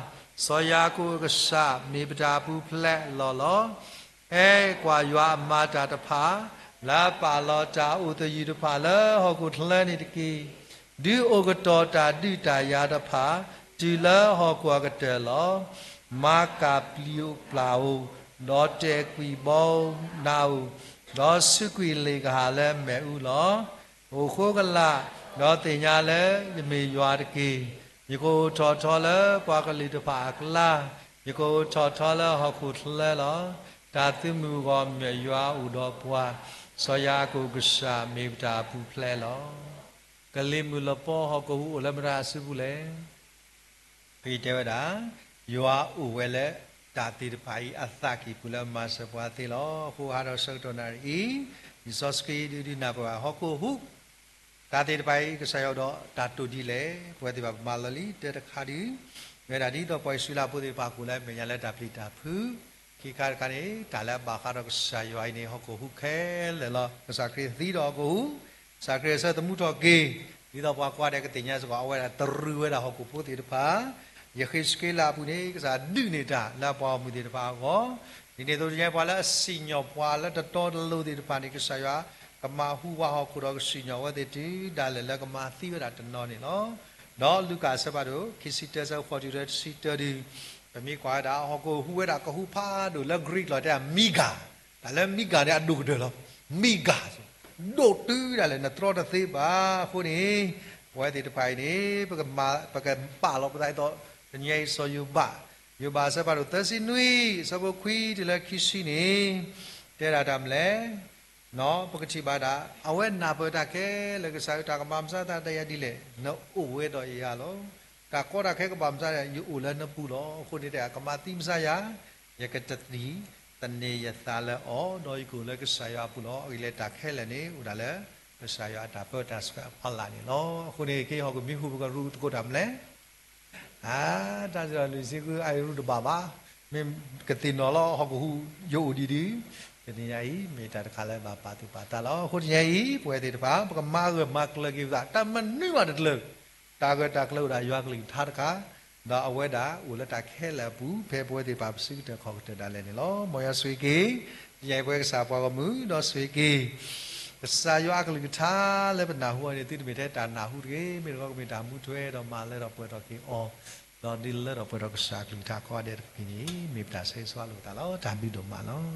စီၤယၤကိာ်အကစၢ်မ့ၢ်ပတၢ်ပူၤဖျဲးအလီၢ်လီၤ. ဟဲကွၢ်ယွၤအမၤတၢ်တဖၣ်, လၢအပာ်လီၤတၢ်အိၣ်သယုၢ်တဖၣ်လၢဟီၣ်ခိၣ်ချၢန့ၣ်တက့ၢ်. ဒုးအိၣ်ကတီၤတၢ်ဒုးတၢ်ယၤတဖၣ်, တုၤလၢဟီၣ်ခိၣ်အကတၢၢ်လီၤ. မၤကၢ်ပျံၤပျၢ်ဧိၤ, ဒီးတဲာ်ကွံာ်ဘီနၤဧိၤ, ဒီးဆူးကွံာ်လ့ၣ်ကဟၣ်လၢမ့ၣ်အူလီၤ. အိၣ်ဃိကလာ်, ဒီးသ့ၣ်ညါလၢယမ့ၢ်ယွၤတက့ၢ်. ယကအိၣ်ထီၣ်ထီလၢပှၤကလုာ်တဖၣ်အကျါ, ယကအိၣ်ထီၣ်ထီလၢဟီၣ်ခိၣ်ချၢလီၤ. တၢ်သုးမုၢ်ဂီၢ်မုၢ်အယွၤအိၣ်ဒီးပှၤ, စီၤယၤကိာ်အကစၢ်မ့ၢ်ပတၢ်ပူၤဖျဲးလီၤ. ကလံၤမုၢ်လပီဟီၣ်ခိၣ်ဟူးအိၣ်လၢမတၤအစုပူၤလဲၣ်. ဖဲအံၤတဲဝဲဒၣ်, ယွၤအိၣ်ဝဲလၢတၢ်သ့ၣ်တဖၣ်အံၤအသးကံၢ်ပူၤလၢမၤစၢၤပှၤသ့လီၤ. အဃိဟးထီၣ်ဆၢကတီၢ်နၣ်ရံၣ်အံၤ, လံာ်စီဆှံဒုးဒုးနၢ်ပၢၢ်ဘၣ် ဟီၣ်ခိၣ်ဟူး တၢ်သ့ၣ်တဖၣ်အံၤ ကစၢ်ယွၤအိၣ်ဒီးတၢ်တိာ်ဒ်လဲၣ်. ပဝဲသ့ၣ်တဖၣ်ပမၤလီၤလံတၢ်တခါဒုး, မ့ၢ်ဝဲဒၣ်ဒ်သိးပှၤအံၣ်စရ့လးဖိသ့ၣ်တဖၣ်ကအိၣ်လၢအမဲာ်ညါလၢတၢ်ပျံၤတၢ်ဖုး, ခံခါတခါန့ၣ် တၢ်လၢအဘၣ်ဃးဒီးကစၢ်ယွၤအံၤန့ၣ် ဟီၣ်ခိၣ်ဟူးခဲလၢာ်လီၤ. ကစၢ်ခရံာ်သံဒီးဟီၣ်ခိၣ်ဟူး, ကစၢ်ခရံာ်အဆၢသမူထီၣ်က့ၤ, ဒ်သိးပှၤကွၢ်ဒီးကသ့ၣ်ညါစ့ၢ်ကီး အဝဲဒၣ်တရူးဝဲဒၣ်ဟီၣ်ခိၣ်ဖိသ့ၣ်တဖၣ် ယဃ့းစက့လးအပူၤန့ၣ် ကစၢ်ဒုးန့ၢ်တၢ်လၢအပှၤဂီၢ်မုၢ်သ့ၣ်တဖၣ်အဂီၢ်, ဒ်န့ၣ်အသိးတနံၤညါအံၤ ပှၤလၢအစံၣ်ညီၣ်ပှၤလၢတတီတလိၤသ့ၣ်တဖၣ်န့ၣ် ကစၢ်ယွၤကမၤဟူးဝးဟီၣ်ခိၣ်ဒီးကစံၣ်ညီၣ်အဝဲသ့ၣ်တုၤဒၣ်လဲာ်လၢကမၤသံဝဲဒၣ်တနီၤန့ၣ်လီၤ. ဒီးလူၤကၣ်အဆၢဖးဒိၣ် ခံဆံတၢ ဆၢဖိဃိးတုၤလၢတဆံတၢဒုး, ပမ့ၢ်ကွၢ်ဝဲဒၣ်ဟီၣ်ခိၣ်ဟူးဝဲဒၣ်ကဟူးဖးဒိၣ်လၢ Greek လီၤတဲ mega, တၢ်လၢ mega န့ၣ်အဒိၣ်ကတၢၢ်လီၤ. mega ဒိၣ်တုၤဒၣ်လဲာ်နတြီတသ့ဘၣ်. အဃိန့ၣ် ပဝဲသ့ၣ်တဖၣ်အံၤန့ၣ် ပကပာ်လီၤပသးဒ်သိး တနံၤညါအံၤစီၤယိၤဘး, ယိၤဘးအဆၢဖးဒိၣ်သၢဆံနွံ အဆၢဖိခွံတုၤလၢခံဆံန့ၣ် တဲဒၣ်တၢ်မနုၤလဲၣ်. ပကထံၣ်ဘၣ်ဒၣ် အဝဲနၢ်ပၢၢ်တၢ်ခဲလၢာ် ကစၢ်ဧၢ တၢ်ကမၤမဆါတၢ်ဒ်လဲၣ်, နအိၣ်ဝဲဒီးယၤလီၤ. တၢ်ကီတၢ်ခဲကဘၣ်မဆါ ယအိၣ်လၢနပူၤလီၤ. အဃိန့ၣ် တၢ်ကမၤသံမဆါယၤ, ယကတသံၣ်သန့ၤယသးလၢအီၤ, ဒီးယကအိၣ်လၢကစၢ်ယွၤအပူၤလီၤ. အဂ့ၢ်လၢတၢ်ခဲလၢာ်န့ၣ် အိၣ်ဒၣ်လၢကစၢ်ယွၤအတၢ်ပၢတၢ်ဆှၢအဖီလာ်န့ၣ်လီၤ. အဃိန့ၣ် ကဟီၣ်ခိၣ်မံဟူးပကရူၢ်သကိးတၢ်မနုၤလဲၣ်. အါ, တၢ်စံးထီၣ်လွံၢ်ဆံဃု အရူၢ်တဘၣ်ဘၣ်, မ့ၢ်ကသ့ၣ်နီၣ်လီၤ ဟီၣ်ခိၣ်ဟူးယအိၣ်ဒံးဒုး, တနံၤညါအံၤ မ့ၢ်တၢ်တခါလၢဘၣ်ပာ်သူၣ်ပာ်သးလီၤ. အဃိတနံၤညါအံၤ ပဝဲသ့ၣ်တဖၣ် ပကမၤဂၢၢ်မၤကျၢၤက့ၤပသး, တၢ်မနုၤမးတကျၢၤ, တၢ်ဂၢၢ်တၢ်ကျၢၤအိၣ်ဒၣ်ယွၤကလုၢ်ကထါတခါ, ဒီးအဝဲဒၣ်အိၣ်လၢတၢ်ခဲလၢာ်အပူၤ ဖဲပဝဲသ့ၣ်တဖၣ်ပစုကတၢၢ်ခီၣ်ကတၢၢ်ဒၣ်လဲာ်န့ၣ်လီၤ. မ်ယွၤဆိၣ်ဂ့ၤက့ၤ တနံၤညါအံၤပဝဲကစၢ်ပှၤဂီၢ်မုၢ်, ဒီးဆိၣ်ဂ့ၤက့ၤ ကစၢ်ယွၤအကလုၢ်ကထါလၢပနၢ်ဟူအီၤန့ၣ် သုတမ့ၢ်ထဲတၢ်နၢ်ဟူတဂ့ၤ, မ့ၢ်တခီကမ့ၢ်တၢ်မူထွဲဒီးမၤလၢထီၣ်ပှဲၤထီၣ်က့ၤအီၤ, ဒီးဒုးလၢထီၣ်ပှဲၤထီၣ်ကစၢ်အကလုၢ်ကထါကိးဂၤဒဲးတက့ၢ်န့ၣ် မ့ၢ်ပတၢ်ဆၢဂ့ၤဆၢဝါလိာ်ပသးလီၤ. တၢ်ဘျုးဒိၣ်မးလီၤ.